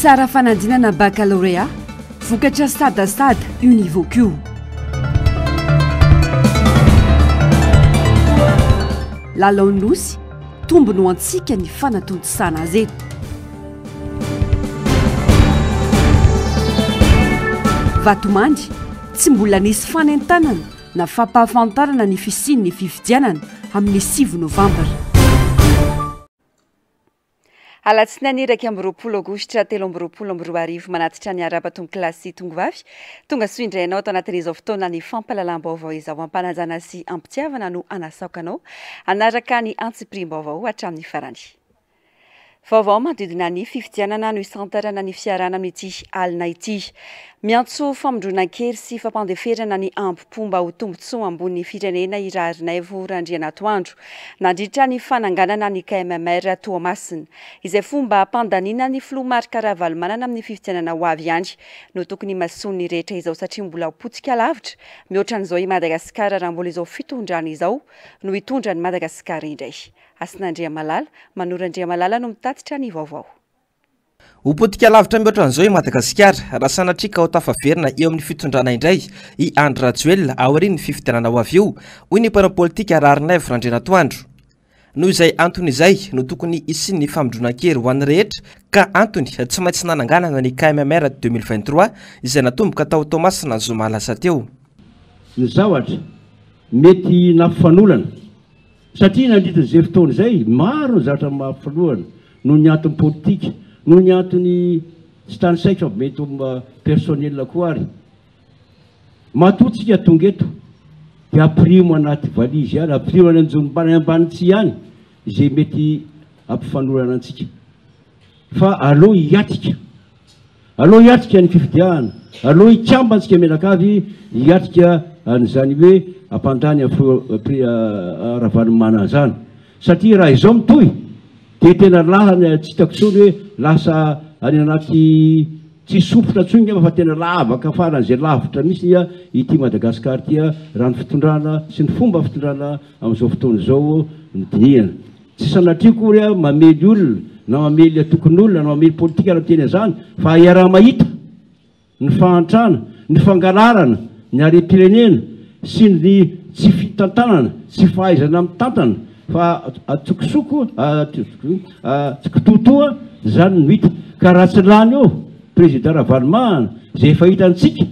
Mpitsara fanadinana Baccalauréat, vokatra sadasada io niveau-ko io. Lalao Nosy, tombony ho antsika ny fanatontosana azy eto. Vatomandry, tsy mbola nisy fanentanana na fampahafantarana ny fisian'ny fifidianana amin'ny 9 novambra. Alatsinainy 21 aogositra 2023 manatitra ny arahaba tompokolahy sy tongovavy. Tonga soa indray ianao ato anatin'izao fotoana ny fampahalalam-baovao izao. Ampanajana sy ampitiavana no anasaoka anao hanaraka ny antsipiriam-baovao hatramin'ny farany. Vaovao manodidina ny fifidianana no hisantarana ny fiarahana amin'ity alina ity. Miantso famondronan-kery sy fampandeferana ny hambom-po mba ho tombontsoa ambonin'ny firenena i Raharinaivo Randrianatoandro nandritra ny fananganana ny KMMR Toamasina. Izay fomba hampandaniana ny filoha Marc Ravalomanana amin'ny fifidianana ho avy ihany no tokony himasoan'ny rehetra izao satria mbola ho potika lavitra mihoatra an'izao i Madagasikara raha mbola izao fitondrana izao no hitondra an'i Madagasikara indray. Hasina Andriamalala, Manoro Andriamalala no mitatitra ny vaovao. Ho potika lavitra mihoatra an'izao i Madagasikara raha sanatria ka ho tafaverina eo amin'ny fitondrana indray i Andry Rajoelina aorian'ny fifidianana ho avy io, hoy ny mpanao politika Raharinaivo Randrianatoandro. Noho izay antony izay no tokony hisian'ny famindronan-kery ho an'ny rehetra ka antony tsy maintsy nananganana ny KMMR 2023 izay natomboka tao Toamasina ny zoma lasa teo. Ny zavatra mety nampifanolana Satria nandritra izay fotoana izay, maro ny zavatra mahafilohana noho ny antony politika, noho ny antony tsy tanisaiko fa mety ho personnel koa ary. Matoa tsika tonga eto dia ampirimo anaty valizy ihany, ampirimo any anjombona any ambany tsihy any izay mety hampifanolana antsika. Fa aleo hiatrika. Aleo hiatrika ny fifidianana, aleo hikambana tsika mianakavy hiatrika an'izany hoe hampandany an'i filoha Ravalomanana izany. Satria raha izao mitohy dia tena lalana tsy hitako intsony hoe lasa any anaty tsy sompitra intsony angamba fa tena lavaka faran'izay lavitra mihitsy ity Madagasikara ity raha ny fitondrana sy ny fomba fitondrana amin'izao fotoana izao no dinihana. Tsy sanatria akory aho mamely olona na mamely antokon'olona na mamely politika raha miteny an'izany fa iaraha-mahita ny fahantrana, ny fangalarana ny harem-pirenena sy ny tsy fitantanana, tsy fahaizana mitantana fa atsokosoko, kitoatoa izany no hita. Ka raha tsy lany eo Président Ravalomanana izay efa hitantsika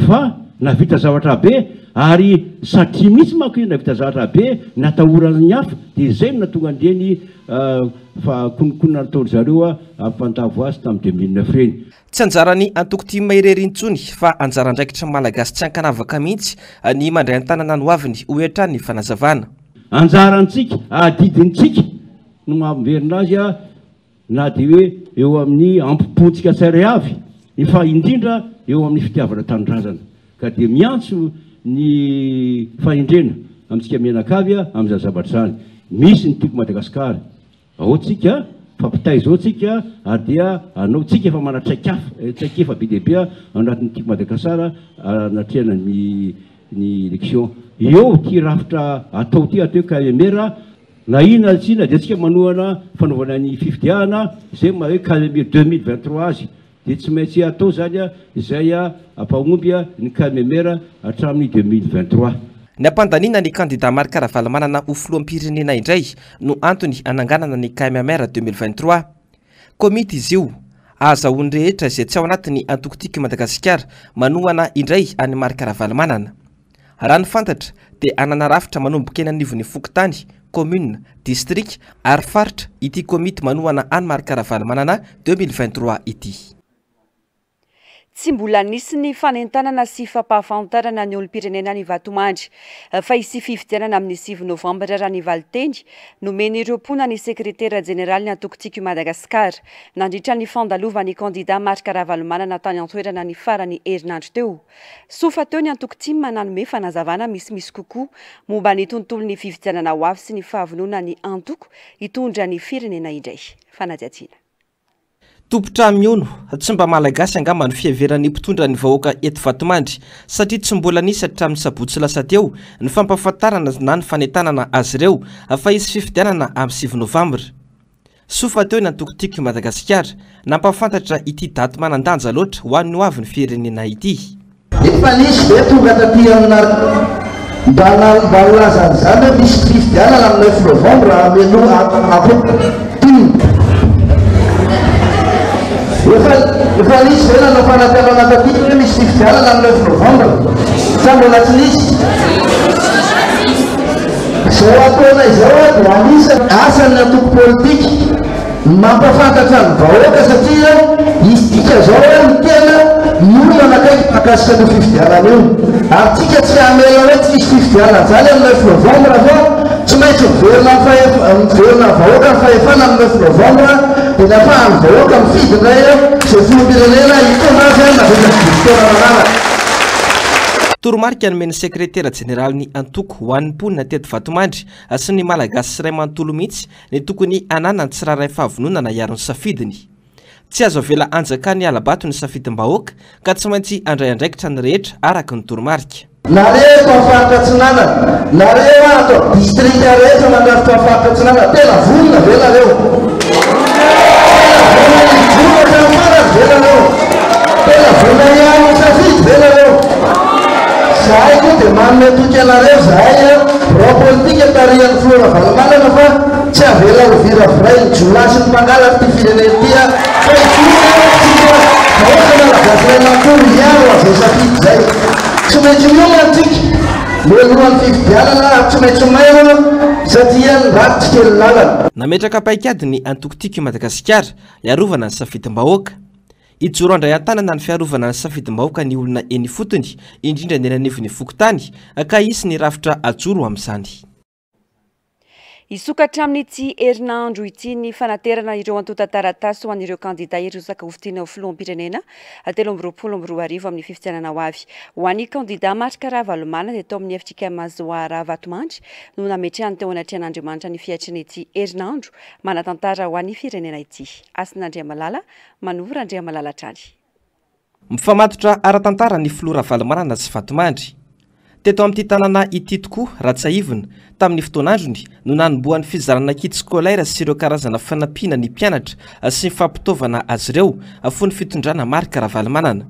Fa nahavita zavatra be ary satria mihitsy manko izy nahavita zavatra be natahoran'ny hafa dia izay no nahatonga an'ireny fa konokonona nataon-dry zareo hampandavo azy tamin'ny 2009 ireny. Tsy anjaran'ny antoko tim irery intsony fa anjara andraikitry ny Malagasy tsy ankanavaka mihitsy ny mandray an-tanana ny hoaviny, hoy hatrany ny fanazavana. Anjarantsika, adidintsika no maha-miverina azy na dia hoe eo amin'ny ampo-pontsika tsirairay avy, fa indrindra eo amin'ny fitiavana tanindrazana. Ka dia miantso ny fahendrena amintsika mianakavy amin'izany zavatra izany. Misy ny Tiako Madagasikara, ao tsika, fampitaiza ao tsika, ary dia anao tsika efa manana traikafa, traikefa be dia be ao anatin'ny Tiako Madagasikara anatrehana ny ny élection. Eo ity rafitra atao ity atao hoe KMR, Na inona na tsy inona dia tsika manohana fanaovana ny fifidianana izay maha hoe KMR 2023 azy dia tsy maintsy atao izany izay hampahomby ny KMR hatramin'ny 2023. Ny hampandaniana ny kandida Marc Ravalomanana ho filoham-pirenena indray no antony hananganana ny KMR 2023. Komity izy io, ahazahoan'ny rehetra izay tsy ao anatin'ny antoko Tiako i Madagasikara manohana indray an'i Marc Ravalomanana. Raha ny fantatra dia hanana rafitra manomboka eny anivon'ny fokontany, commune, distrika ary faritra ity komity manohana an'i Marc Ravalomanana 2023 ity. Tsy mbola nisy ny fanentanana sy fampahafantarana ny olom-pirenena any Vatomandry fa hisy fifidianana amin'ny 9 novambra raha ny valinteny nomen'ireo mponina ny sekretera jeneralin'ny antoko Tiako i Madagasikara nandritra ny fandalovan'ny kandida Marc Ravalomanana tany an-toerana ny faran'ny herinandro teo. Soa fa teo ny antoko tim nanome fanazavana misimisy kokoa momba ny tontolon'ny fifidianana ho avy sy ny fahavononan'ny antoko hitondra ny firenena indray. Fanadihadiana. Tompon-trano mihono, tsy mba Malagasy angamba no fiheveran'ny mpitondra ny vahoaka eto Vatomandry satria tsy mbola nisy hatramin'ny sabotsy lasa teo ny fampahafantarana na ny fanentanana azy ireo fa hisy fifidianana amin'ny 9 novambra. Soa fa teo ny antoko Tiako i Madagasikara nampahafantatra ity daty manan-danja loatra ho an'ny hoavin'ny firenena ity. Efa nisy ve tonga taty aminareo mba mba nilaza an'izany hoe misy fifidianana amin'ny neuf novembre hamenoa hampitony? Efa efa nisy ve nanao fanantenana taty hoe misy fifidianana amin'ny neuf novembre sa mbola tsy nisy? Izao ataonay izao dia anisan'ny asan'ny antoko politika ny mampahafantatra ny vahoaka satria isika izao no tena miomana akaiky mahakasika an'io fifidianana io ary tsika tsy hamela hoe tsy hisy fifidianana izany amin'ny neuf novembre fa tsy maintsy miverina amin'ny fahefa miverina amin'ny vahoaka ny fahefana amin'ny neuf novembre dia ny afahan'ny vahoaka mifidy indray izay filoham-pirenena hitondra azy mandritra ny dimy taona manaraka. Toromarika nomen'ny sekretera jeneralin'ny antoko ho an'ny mponina teto Vatomandry sy ny Malagasy iray manontolo mihitsy ny tokony hananan'ny tsirairay fahavononana hiaro ny safidiny. Tsy azo avela hanjakan'ny hala-bato ny safidim-bahoaka ka tsy maintsy handray andraikitra ny rehetra araka ny toromarika. Nareo eto amin'ny faritra Atsinanana, nareo ato amin'ny distrika rehetra mandrafitra ny faritra Atsinanana, tena vonona ve nareo? Tena vonona hijoro hatramin'ny farany ve nareo? Tena vonona hiaro ny safidy ve nareo? Zahay koa dia manome toky anareo zahay birao politika tarihan'ny filoha Ravalomanana fa tsy avela ho viravirain'ny jiolahy sy ny mpangalatra ity firenena ity fa hijoro isika vahoaka malagasy iray manontolo hiaro an'izay safidy izay. Tsy maintsy miomana tsika mialohan'ny fifidianana ary tsy maintsy mailo satria ny ratsy tsy kely lalana. Nametraka paikady ny antoko Tiako i Madagasikara hiarovana ny safidim-bahoaka. Hijoro handray an-tanana ny fiarovana ny safidim-bahoaka ny olona eny ifotony, indrindra ny eny anivon'ny fokontany, ka hisy ny rafitra hajoro amin'izany. Hisokatra amin'ity herinandro ity ny fanaterana ireo antontan-taratasy ho an'ireo kandida hirotsaka hofidiana ho filoham-pirenena 2023 amin'ny fifidianana ho avy. Ho an'ny kandida Marc Ravalomanana dia tao amin'ny fjkm Zoara Vatomandry no nametrahany teo anatrehan'Andriamanitra ny fiatrana ity herinandro manan-tantara ho an'ny firenena ity. Hasina Andriamalala, Manoro Andriamalala hatrany. Mifamatotra ara-tantara ny filoha Ravalomanana sy Vatomandry. Teto amin'ity tanàna ity tokoa, raha tsiahivina, tamin'ny fotoan'androny no nanombohan'ny fizarana kit scolaire sy ireo karazana fanampiana ny mpianatra sy ny fampitaovana azy ireo fony fitondrana Marc Ravalomanana.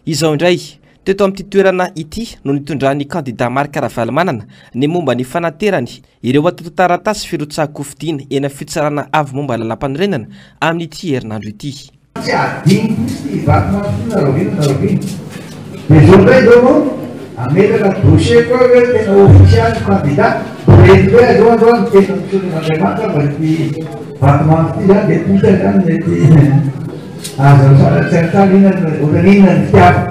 Izao indray, teto amin'ity toerana ity no nitondran'ny kandida Marc Ravalomanana ny momba ny fanaterany ireo antontan-taratasy firotsahan-kofidina eny amin'ny fitsarana avo momba ny lalàmpanorenana amin'ity herinandro ity. Tsy adinoko mihitsy ity Vatomandry ity na rahoviana na rahoviana. Dia izao indray izao no hametraka dossier koa hoe tena ofisialy ny candidat. Mbola eto indray aho izao androany tena misaotra an'Andriamanitra fa ity Vatomandry ity izany dia tonta izany mety azo tsara tsy anontany inona no ohatran'ny inona ny fitiavana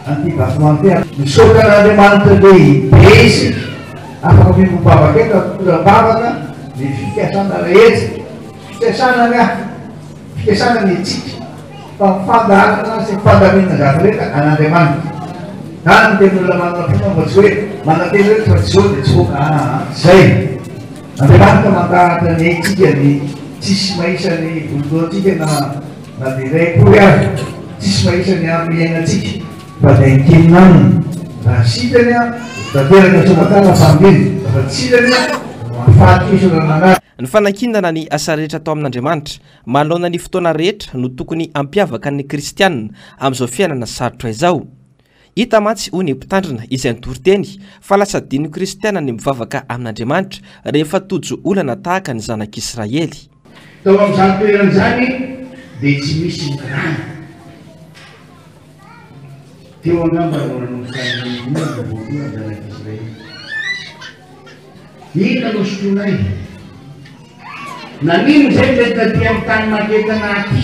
an'ity Vatomandry ity. Misaotra an'Andriamanitra lehibe isika afaka miombom-bavaka eto ary mitondra am-bavaka ny fikasana rehetra. Fikasana ny ahy, fikasana ny antsika, fa ny fandaharana sy ny fandaminana zavatra rehetra an'Andriamanitra. Zany no tena olona manana finoana fa tsy hoe manantena hoe fa tsy zao dia tsy zao, aa tsy zay. Andriamanitra mandahatra ny aintsika ny tsisy mahisa ny volon-dohantsika na na dia iray akory aza, tsisy mahisa ny andro iainantsika fa dia ankinina aminy. Raha sitrany ho tanteraka soamantsara famonjena, raha tsy sitrany ho mahafaty fisaorana anazy. Ny fanankinana ny asa rehetra atao amin'Andriamanitra manoloana ny fotoana rehetra no tokony hampiavaka ny kristiana amin'izao fiainana sarotra izao. Hita mantsy hoy ny mpitandrina izay nitory teny fa lasa adinon'ny kristiana ny mivavaka amin'Andriamanitra rehefa tojo olana tahaka ny zanak'Israely. Tao amin'izany toerana izany dia tsy misy ny rano. Teo angamba no nanomboka nimonomonona voalohany zanak'Israely. Inona no sotroinay? Naninona izay no nentina aty amin'ny tany maketana aty?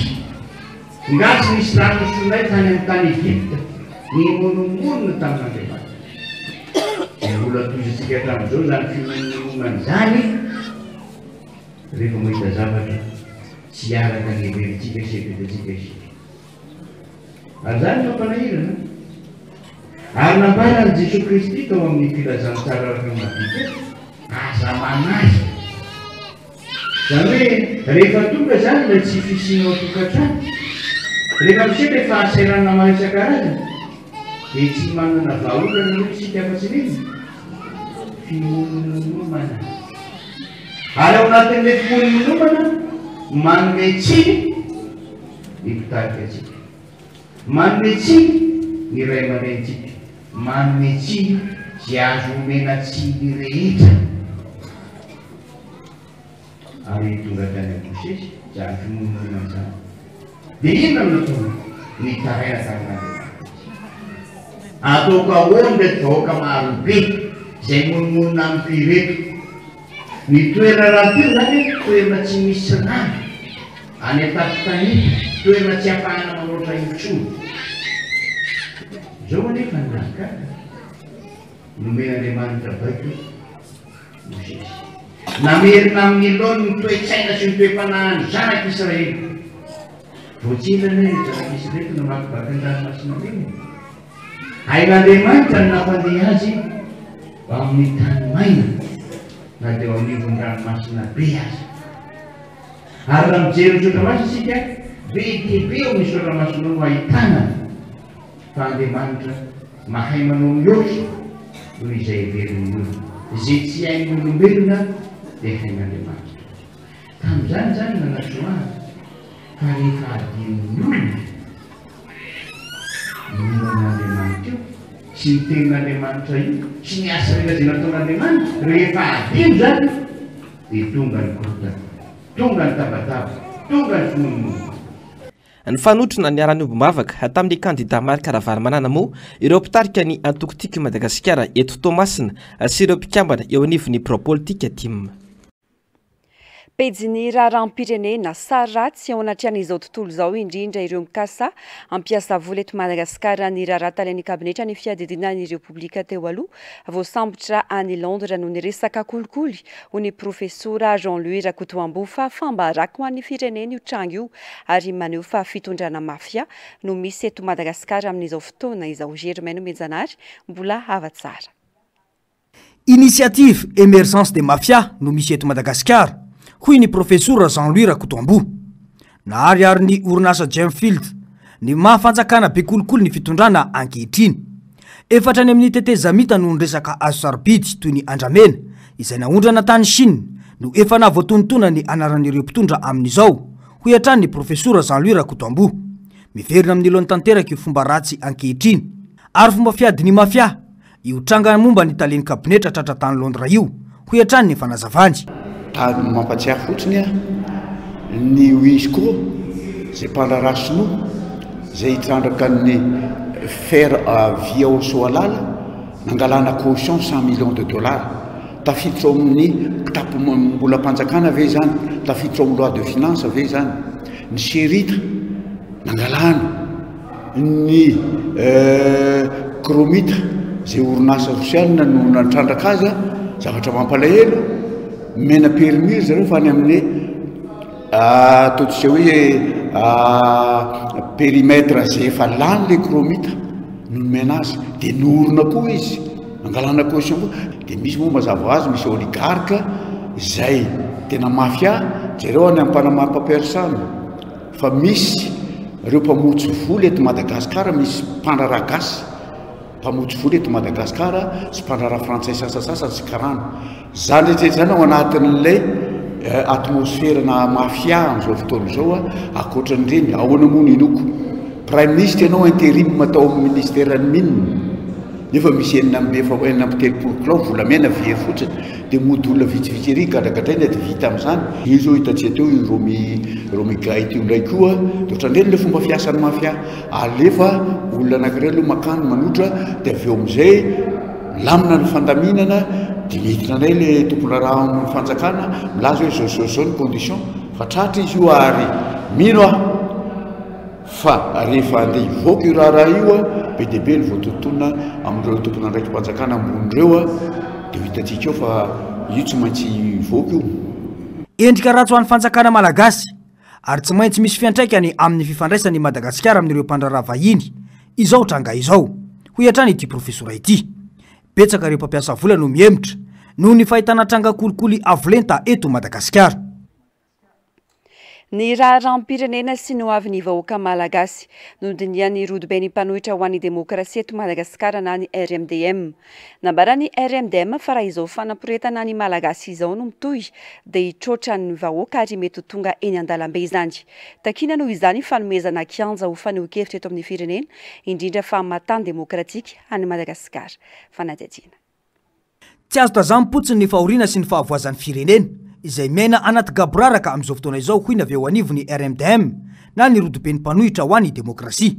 Nga tsy nisy rano nosotroinay tany amin'ny tany Egypta? Nimonomonona tamin'Andriamanitra. Dia mbola tohizintsika hatramin'izao izany fimonomononana izany rehefa mahita zavatra tsy araka ny heverintsika sy eritreretintsika isika. Ary izany no mampanahirana. Ary nambaran'i Jesoa Kristy tao amin'ny Filazantsara araka ny Matio hoe, Aza manahy. Izany hoe, rehefa tonga izany ilay tsy fisiana ao an-tokantrano, rehefa miseho ilay fahasahiranana maro isan-karazany, dia tsy manana vahaolana aloha isika afa-tsy ny inona? Fimonomonomana. Ary ao anatin'ilay fimonomonomana, manome tsiny ny mpitarika antsika. Manome tsiny ny ray aman-drenintsika. Manome tsiny izay azo omena tsiny rehetra. Ary tonga tany amin'i Mosesy izany fimonomonona izany. Dia inona no nataony? Nitaraina tamin'Andriamanitra izy. Ataoko ahoana ireto vahoaka marobe izay mimonomonona amiko ireto? Ny toerana rahateo izany toerana tsy misy rano, any an-tampon-tanety, toerana tsy ahafahana manoatra intsony. Izao anefa ny nahagaga, nomen'Andriamanitra baiko Mosesy. Namerina amin'ny laoniny ny toe-tsaina sy ny toe-panahin'ny zanak'Israely. Vao tsy ela anie ireto zanak'Israely ireto namakivaky ny Ranomasina Mena e. Hain'Andriamanitra ny nampandeha azy ho amin'ny tany maina, na dia eo anivon'ny ranomasina be aza. Ary raha mijery ny Soratra Masina isika, be dia be ao amin'ny Soratra Masina ao no ahitana fa Andriamanitra mahay manao mihoatra noho izay heverin'ny olona. Izay tsy hain'ny olombelona dia hain'Andriamanitra. Tamin'izany izany nanatsoahana fa rehefa adinon'ny olona ny momba an'Andriamanitra io sy ny tenin'Andriamanitra io sy ny asa rehetra izay nataon'Andriamanitra, rehefa adino izany dia tonga ny korontana, tonga ny tabataba, tonga ny finoanoana. Nifanotrona niara-niombom-bavaka tamin'ny kandida Marc Ravalomanana moa ireo mpitarika ny antoko Tiako i Madagasikara eto Toamasina sy ireo mpikambana eo anivon'ny birao politika tim. Pejin'ny raharaham-pirenena, sary ratsy eo anatrehan'izao tontolo izao indrindra ireo mikasa hampiasa vola eto Madagasikara ny raharaha talen'ny kabinetra ny fiadidiana ny Repoblika teo aloha voasambotra any Londres noho ny resaka kolikoly hoy ny profesora Jean Louis Rakotoamboa fa fambarako ho an'ny firenena io tranga io ary maneho fa fitondrana mafia no misy eto Madagasikara amin'izao fotoana izao. Germain Nomenjanahary, Mbola hava-tsara. Initiative Emergence des Mafias no misy eto Madagasikara, hoy ny Profesora Jean Louis Rakotoamboa. Nahariharin'ny orinasa Gemfield ny maha fanjakana be kolikoly ny fitondrana ankehitriny. Efa hatrany amin'ny tetezamita noho ny resaka hazo sarobidy toy ny andramena izay naondrana tany Chine no efa nahavoatonontona ny anaran'ireo mpitondra amin'izao, hoy hatrany ny Profesora Jean Louis Rakotoamboa. Miverina amin'ny laoniny tanteraka io fomba ratsy ankehitriny ary fomba fiadin'ny mafia Io tranga momba ny talen'ny kabinetra tratra tany Londres io, hoy hatrany ny fanazavany. Tady mampatsiahy fotsiny aho ny Wisco izay mpandraharaha sinoa izay hitrandraka ny fer à vy ao Soalala nangalana caution 100 millions de dollars. Tafiditra ao amin'ny kitapom-bolam-panjakana ve izany? Tafiditra ao amin'ny loi de finance ve izany? Ny Serita nangalana. Ny Chromite izay orinasa rosianina no nantrandraka azy, zavatra mampalahelo, nomena permis ry zareo fa any amin'ny ataontsika hoe périmètre izay efa lany ilay chromite no nomena azy, dia nihorina koa izy, nangalana caution koa, dia misy moa mazava ho azy misy oligarque izay tena mafia, jereo any amin'ny Panama Papers any. Fa misy ireo mpamotsy vola eto Madagascar, misy mpandraharaha gasy mpamotsy vola eto Madagascar sy mpandraharaha frantsay sasasasany sy karana. Izany rehetra izany ao anatin'ilay atmosphère na mafia amin'izao fotoana izao ankoatran'ireny ahoana moa no inoako Praiminisitra ianao interim tao amin'ny ministeran'ny mines nefa misy 36 kilao volamena very fotsiny Dia mody olona vitsivitsy ery gadragadraina dia vita amin'izany. Io izao hitantsika teo io Romy Romy Gait io indray koa dia ohatran'ireny ilay fomba fiasan'ny mafia. Alefa olona anankiray aloha makany manotra dia avy eo amin'izay milamina ny fandaminana dia midina indray ilay tompon'draharaha ao amin'ny fanjakana milaza hoe izao izao izao ny condition fa tratra izy io ary mino aho Fa rehefa handeha hivoaka io raharaha io, be dia be ny voatonotonona amin'ireo tompon'andraiki-panjakana ambony ireo, dia ho hitantsika eo fa io tsy maintsy hivoaka io. Endrika ratsy ho an'ny fanjakana malagasy ary tsy maintsy misy fiantraikany amin'ny fifandraisan'i Madagasikara amin'ireo mpandraharaha vahiny izao tranga izao, hoy hatrany ity profesora ity. Betsaka ireo mpampiasa vola no mihemotra noho ny fahitana tranga kolikoly avo lenta eto Madagasikara. Ny raharaham-pirenena sy ny hoavin'ny vahoaka malagasy no nodinihan'ny Rodoben'ny mpanohitra ho an'ny demokrasia eto Madagasikara na ny RMDM. Nambaran'ny RMDM fa raha izao fanaporetana ny Malagasy izao no mitohy dia hitroatra ny vahoaka ary mety ho tonga eny an-dalambe izany. Takiana noho izany fanomezana kianja ho fanehoan-kevitra eto amin'ny firenena, indrindra fa matany demokratika an'i Madagasikara. Fanadihadiana. Tsy azo tazamim-potsiny ny fahoriana sy ny fahavoazan'ny firenena, izay miaina anaty gaboraraka amin'izao fotoana izao, hoy ny avy eo anivon'ny RMDM, na ny Rodoben'ny mpanohitra ho an'ny demokrasia.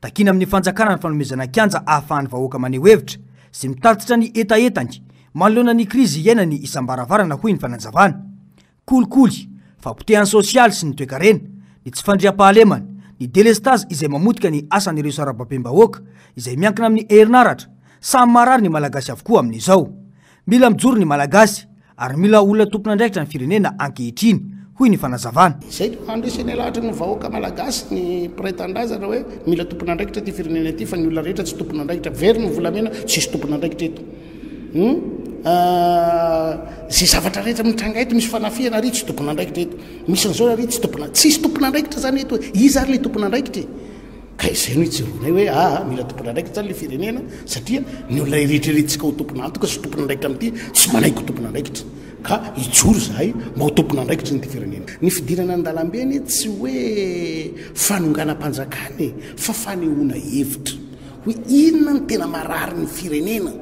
Takiana amin'ny fanjakana ny fanomezana kianja ahafahan'ny vahoaka maneho hevitra sy mitatitra ny hetahetany manoloana ny krizy iainany isam-baravarana, hoy ny fanazavana. Kolikoly, fahapotehan'ny sosialy sy ny toekarena, ny tsy fandriampahalemana, ny delestazy izay mamotika ny asan'ireo sarababem-bahoaka izay miankina amin'ny herinaratra, samy marary ny Malagasy avokoa amin'izao. Mila mijoro ny Malagasy ary mila olona tompon'andraikitra ny firenena ankehitriny, hoy ny fanazavana. Izay no handresena lahatra ny vahoaka Malagasy, ny mpiray tanindrazana hoe mila tompon'andraikitra ity firenena ity fa ny olona rehetra tsy tompon'andraikitra. Very ny volamena, tsisy tompon'andraikitra eto. Hum Izay zavatra rehetra mitranga eto, misy fanafihana ary tsy tompon'andraikitra eto, misy an'izao ary tsy tompona, tsisy tompon'andraikitra zany eto e, iza ary le tompon'andraikitra e? Ka izay no ijoroanay hoe aa mila tompon'andraikitra zany le firenena satria ny olona eritreretintsika ho tompon'antoka sy tompon'andraikitra amin'ity tsy manaiky ho tompon'andraikitra ka hijoro izahay mba ho tompon'andraikitry ny firenena. Ny fidirana an-dalambe anie tsy hoe fanonganam-panjakana e, fa fanehoana hevitra. Hoe inona no tena marary ny firenena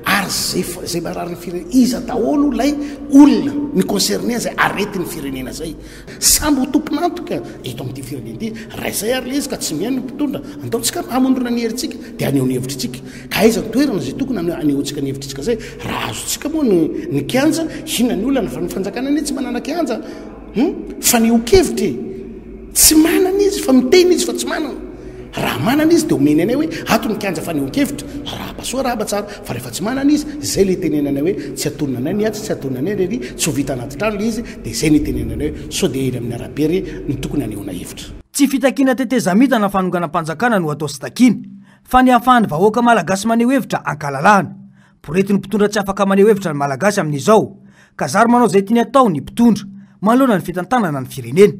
ary zay zay marary ny firenena iza daholo ilay olona mi concerné zay aretin'ny firenena zay. Samby ho tompon'antoka eto amin'ity firenena ity. Raha izay ary ilay izy ka tsy mihaino ny mpitondra, andao tsika hamondrona ny herintsika dia haneho ny hevitritsika. Ka aiza ny toerana izay tokony hanehoantsika ny hevitritsika zay? Raha azontsika moa ny ny kianja, inona ny olana fa ny fanjakana anie tsy manana kianja. Hum? Fanehoan-kevitra e! Tsy manana izy fa miteny izy fa tsy manana. Raha manana izy dia omeny anay hoe ato ny kianja fanehoan-kevitra. Arahaba soa arahaba tsara. Fa rehefa tsy manana izy, izay ilay itenenanay hoe tsy atonina anay ny atsy, tsy atonina anay ny ery, tsy ho vita anaty trano ilay izy, dia izay no itenenanay hoe sao dia eny amin'ny arabe re no tokony hanehoana hevitra. Tsy fitakiana tetezamita na fanonganam-panjakana no atao sy takiana, fa ny hahafahan'ny vahoaka malagasy maneho hevitra ankalalahana. Poretin'ny mpitondra tsy afaka maneho hevitra ny Malagasy amin'izao, ka zary manao izay tiany atao ny mpitondra, manoloana ny fitantanana ny firenena.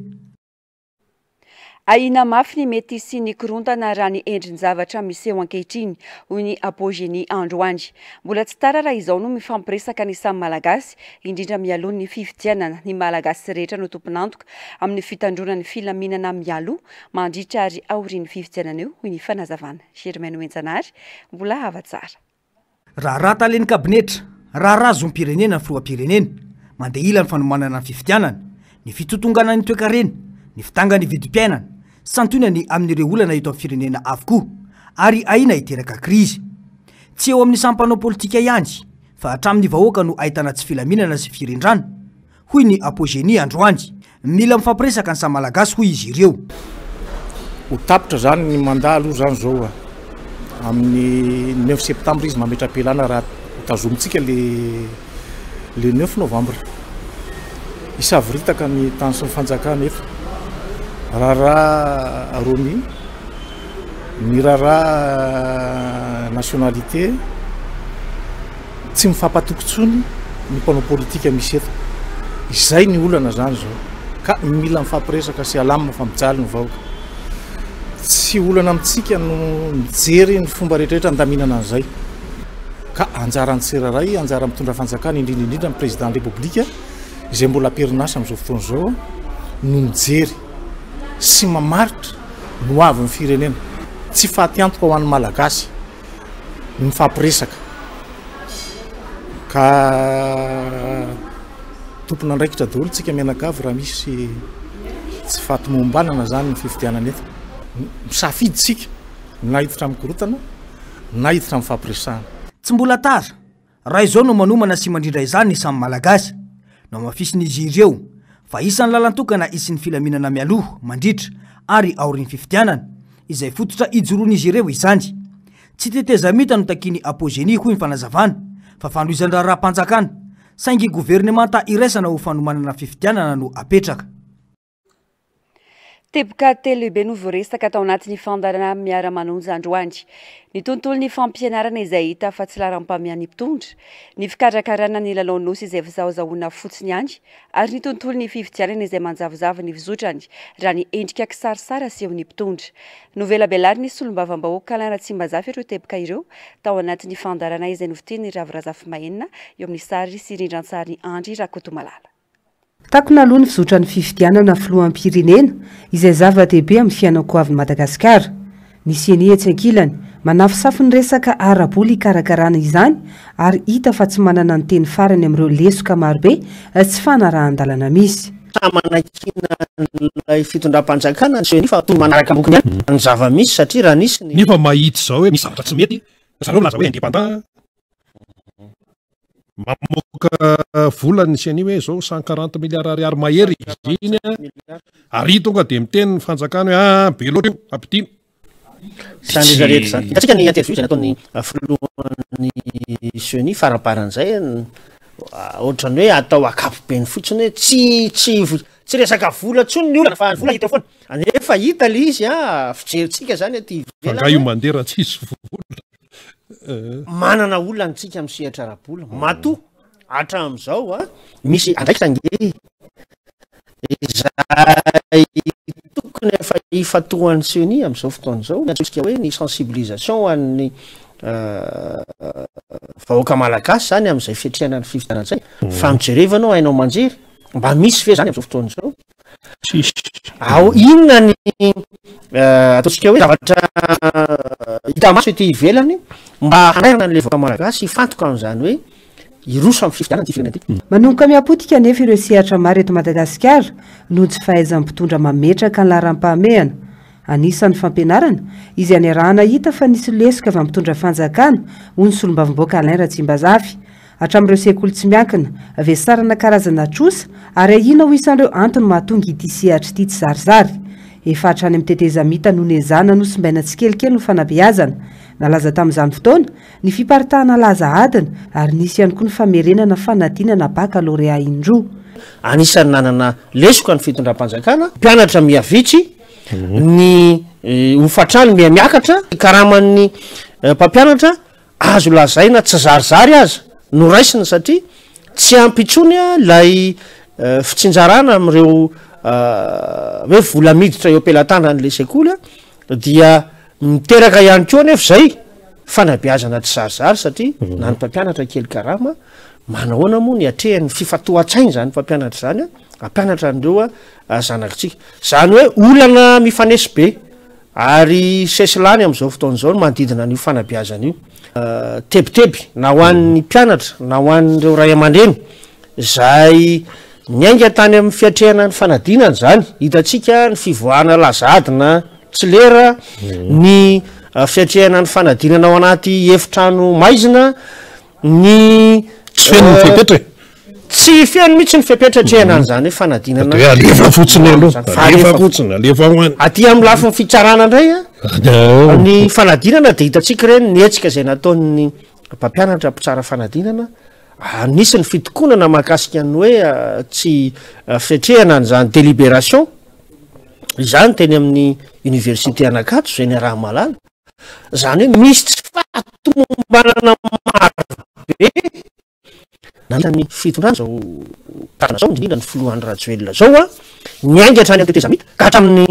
Ahiana mafy ny mety hisian'ny korontana raha ny endrin-javatra miseho ankehitriny, hoy ny Apogenie androany. Mbola tsy tara raha izao no mifampiresaka ny samy Malagasy, indrindra mialoha ny fifidianana. Ny Malagasy rehetra no tompon'antoka amin'ny fitandroana ny filaminana mialoha, mandritra ary aorian'ny fifidianana io, hoy ny fanazavana. Germain Nomenjanahary, Mbola hava tsara. Raharaha talen'ny kabinetra, raharaha zom-pirenena ny filoham-pirenena, mandeha ila ny fanomanana ny fifidianana, ny fitotonganan'ny toekarena, ny fidangan'ny vidim-piainana, santionany amin'ireo olana eto amin'ny firenena avokoa, ary ahiana hiteraka krizy. Tsy eo amin'ny samy mpanao politika ihany, fa hatramin'ny vahoaka no ahitana tsy filaminana sy firindrana. hoy ny Apogenie androany. Mila mifampiresaka ny samy Malagasy hoy izy ireo. Ho tapitra zany ny mandat aloha zany zao a. Amin'ny neuf septembre izy mametra-pialana raha ho tazomintsika le le neuf novembre. Hisavoritaka ny tany sy ny fanjakana eto. Raharaha Romy, ny raharaha nationalité. Tsy mifampatoky intsony ny mpanao politika misy eto. Izay ny olana izany izao. Ka mila mifampiresaka sy alamina fa mijaly ny vahoaka. Tsy olana amintsika no mijery ny fomba rehetrarehetra andaminana an'izay. Ka anjaran'ny tsirairay, anjaran'ny mpitondra fanjakana, indrindra indrindra ny président ny Repoblika izay mbola am-perinasa amin'izao fotoana izao no mijery sy mamaritra ny hoavin'ny firenena. Tsy faty antoka ho an'ny Malagasy. mifampiresaka ka tompon'andraikitra daholo tsika mianakavy raha misy tsy fahatomombanana zany ny fifidianana eto. Misafidy tsika na hiditra amin'ny korotana na hiditra amin'ny fampiresahana. Tsy mbola tara Raha izao no manomana sy mandrindra izany ny samy Malagasy, nohamafisin'izy ireo fa isan'ny lalan-tokana hisian'ny filaminana mialoha, mandritra ary aorian'ny fifidianana, izay fototra ijoroan'izy ireo izany. Tsy tetezamita no takian'ny Apogenie, hoy ny fanazavana, fa fanohizan-draharaham-panjakana, saingy governemanta iraisana ho fanomanana fifidianana no apetraka. Teboka telo lehibe no voaresaka tao anatin'ny fandaharana Miara-manonja androany. Ny tontolon'ny fampianarana izay hita fa tsy laharam-pahamehan'ny mpitondra, ny fikarakarana ny lalao Nosy izay fizahozahoana fotsiny ihany ary ny tontolon'ny fifidianana izay manjavozavo ny fizotrany raha ny endrika kisarisary asehon'ny mpitondra. Novelabelarin'ny solombavambahoaka Alain Ratsimbazafy ireo teboka ireo tao anatin'ny fandaharana izay nofintinin'i Ravo Razafimahenina eo amin'ny sary sy rindran-tsarin'i Andry Rakotomalala. Takona aloha ny fizotran'ny fifidianana filoham-pirenena izay zava-dehibe amin'ny fiainan-koavin'i Madagasikara. Ny Ceni etsy ankilany, manafosafo ny resaka ara-bola hikarakarana izany ary hita fa tsy manana ny teny farany amin'ireo lesoka marobe tsy fanarahan-dalana misy. Samy manakiana an'ilay fitondram-panjakana ny Ceni fa toy ny manaraka ambokony ihany ny zava-misy satria raha nisy ny. Nefa mahita izao hoe misy zavatra tsy mety, zareo milaza hoe indépendant. Mamoaka vola ny ceni hoe zao 140 milliards ariary mahery izy iny a, ary tonga dia miteny ny fanjakana hoe aa be loatra io, ampidino. Izany rehetra rehetra izany. Hitantsika ny interview izay nataon'ny filohan'ny ceni faramparan'izay, ohatran'ny hoe atao ankapobeny fotsiny hoe tsy tsy tsy resaka vola intsony ny olana fa ny vola hita eo foana. Nefa hita ilay izy a, fijerintsika izany aty ivelany. Fa angaha io mandeha raha tsisy vola? Manana olana antsika amin'ny sehatra ara-bola. Matoa hatramin'izao a, misy andraikitra ange izay tokony efa hifantohan'ny CENI amin'izao fotoana izao, ny antsointsika hoe ny sensibilisation ho an'ny vahoaka malagasy izany amin'izay fiatrehana ny fifidianana izay. Fa mijereva ianao haino aman-jery, mba misy ve izany amin'izao fotoana izao? Tsisy. Ao inona ny ataontsika hoe zavatra hita maso ety ivelany mba hanairana an'ilay vahoaka malagasy hifantoka amin'izany hoe hiroso amin'ny fifidianana ity firenena ity. Manomboka mihapotika anefa ireo sehatra maro eto Madagasikara noho ny tsy fahaizan'ny mpitondra mametraka ny laharam-pahamehana. Anisan'ny fampianarana, izay niarahana hita fa nisy lesoka avy amin'ny mpitondra fanjakana, hoy ny solombavambahoaka Alain Ratsimbazafy. Hatramin'ireo sekoly tsy miankina, vesarana karazana trosa ary ahiana ho isan'ireo antony mahatonga ity sehatra ity tsy zarizary. Efa hatrany amin'ny tetezamita no nezahana nosimbaina tsikelikely ny fanabeazana. Nalaza tamin'izany fotoana, ny fiparitahana laza adina ary nisy ihany koa ny famerenana fanadinana bakalorea indroa. Anisan'ny nanana lesoka ny fitondram-panjakana, mpianatra miha vitsy, ny hofantrano miha miakatra, ny karaman'ny mpampianatra Azo lazaina tsy zarizary aza no raisina satria tsy ampy intsony ilay fitsinjarana amin'ireo hoe vola miditra eo am-pelatanan'ilay sekoly dia miteraka ihany koa anefa izay fanabeazana tsy zarizary satria na ny mpampianatra kely karama manahoana moa ny atrehan'ny fifantohan-tsaina izany mpampianatra izany hampianatra an'ireo zanakitsika. Izany hoe olana mifanesy be. Ary sesilany amin'izao fotoana izao ny manodidina an'io fanabeazana io. Tebiteby na ho an'ny mpianatra na ho an'ireo ray aman-dreny izay niainga tany amin'ny fiatrehana ny fanadinana izany. Hitantsika ny fivoahana laza adina tsy lera, ny fiatrehana ny fanadinana ao anaty efitrano maizina, Ny Tsy feno ny fepetra e. Tsy feno mihitsy ny fepetra atrehana an'izany hoe fanadinana. Dia hoe alefa fotsiny aloha, Fa alefa alefa fotsiny, alefa ho any. Aty amin'ny lafiny fitsarana indray a, ny fanadinana dia hitantsika ireny ny hetsika izay nataon'ny mpampianatra mpitsara fanadinana, ary nisy ny fitokonana mahakasika ny hoe tsy fiatrehana an'izany délibération izany teny amin'ny université Anakatso izay niaraha-mahalala. Izany hoe misy tsy fahatomombanana maro be nandritra ny fitondrana izao tanana izao, indrindra ny filoha Andry Rajoelina izao an, niainga hatrany amin'ny tetezamita ka hatramin'ny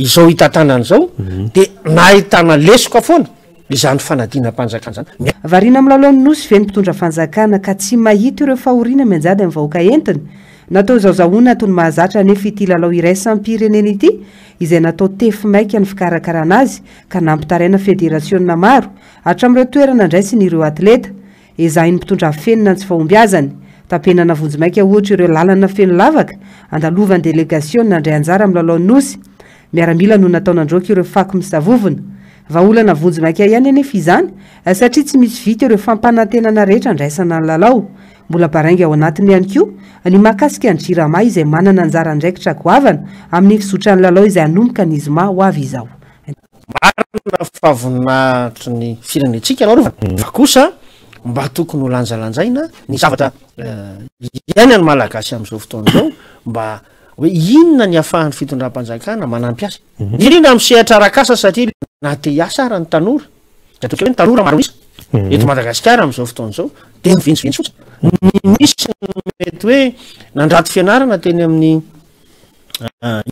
izao hitantanana izao dia nahitana lesoka foana izany fanadinam-panjakana izany. Variana amin'ny lalaon'ny Nosy ve ny mpitondra fanjakana ka tsy mahita ireo fahoriana mianjady amin'ny vahoaka entiny? Natao zaozahoana toy ny mahazatra anefa ity lalao iraisam-pirenena ity izay natao tefy maika ny fikarakarana azy ka nampitaraina federasionina maro hatramin'ireo toerana andraisiny ireo atleta. Ezahin'ny mpitondra afenina ny tsy fahombiazany. Tapenana vonjimaika ohatra ireo lalana feno lavaka andalovan'ny delegasiona handray anjara amin'ny lalaon'ny Nosy. Miaramila no natao nandroaka ireo fako misavovona. Vahaolana vonjimaika ihany anefa izany satria tsy misy vita ireo fampanantenana rehetra andraisana ny lalao. Mbola barainga ao anatiny ihany koa ny mahakasika ny Jirama izay manana anjara andraikitra goavana amin'ny fizotran'ny lalao izay hanomboka ny zoma ho avy izao. Marina fa voninahitry ny firenentsika ny arovana fa kosa mba tokony ho lanjalanjaina ny zavatra iainan'ny Malagasy amin'izao fotoana izao mba. Hoe inona ny ahafahan'ny fitondram-panjakana manampy azy? Indrindra amin'ny sehatra arak'asa satria na te hiasa ara ny tanora, dia ataontsika hoe ny tanora maro isa eto Madagasikara amin'izao fotoana izao dia mivenjivenjy fotsiny. Ny misy ny mety hoe nandrato fianarana teny amin'ny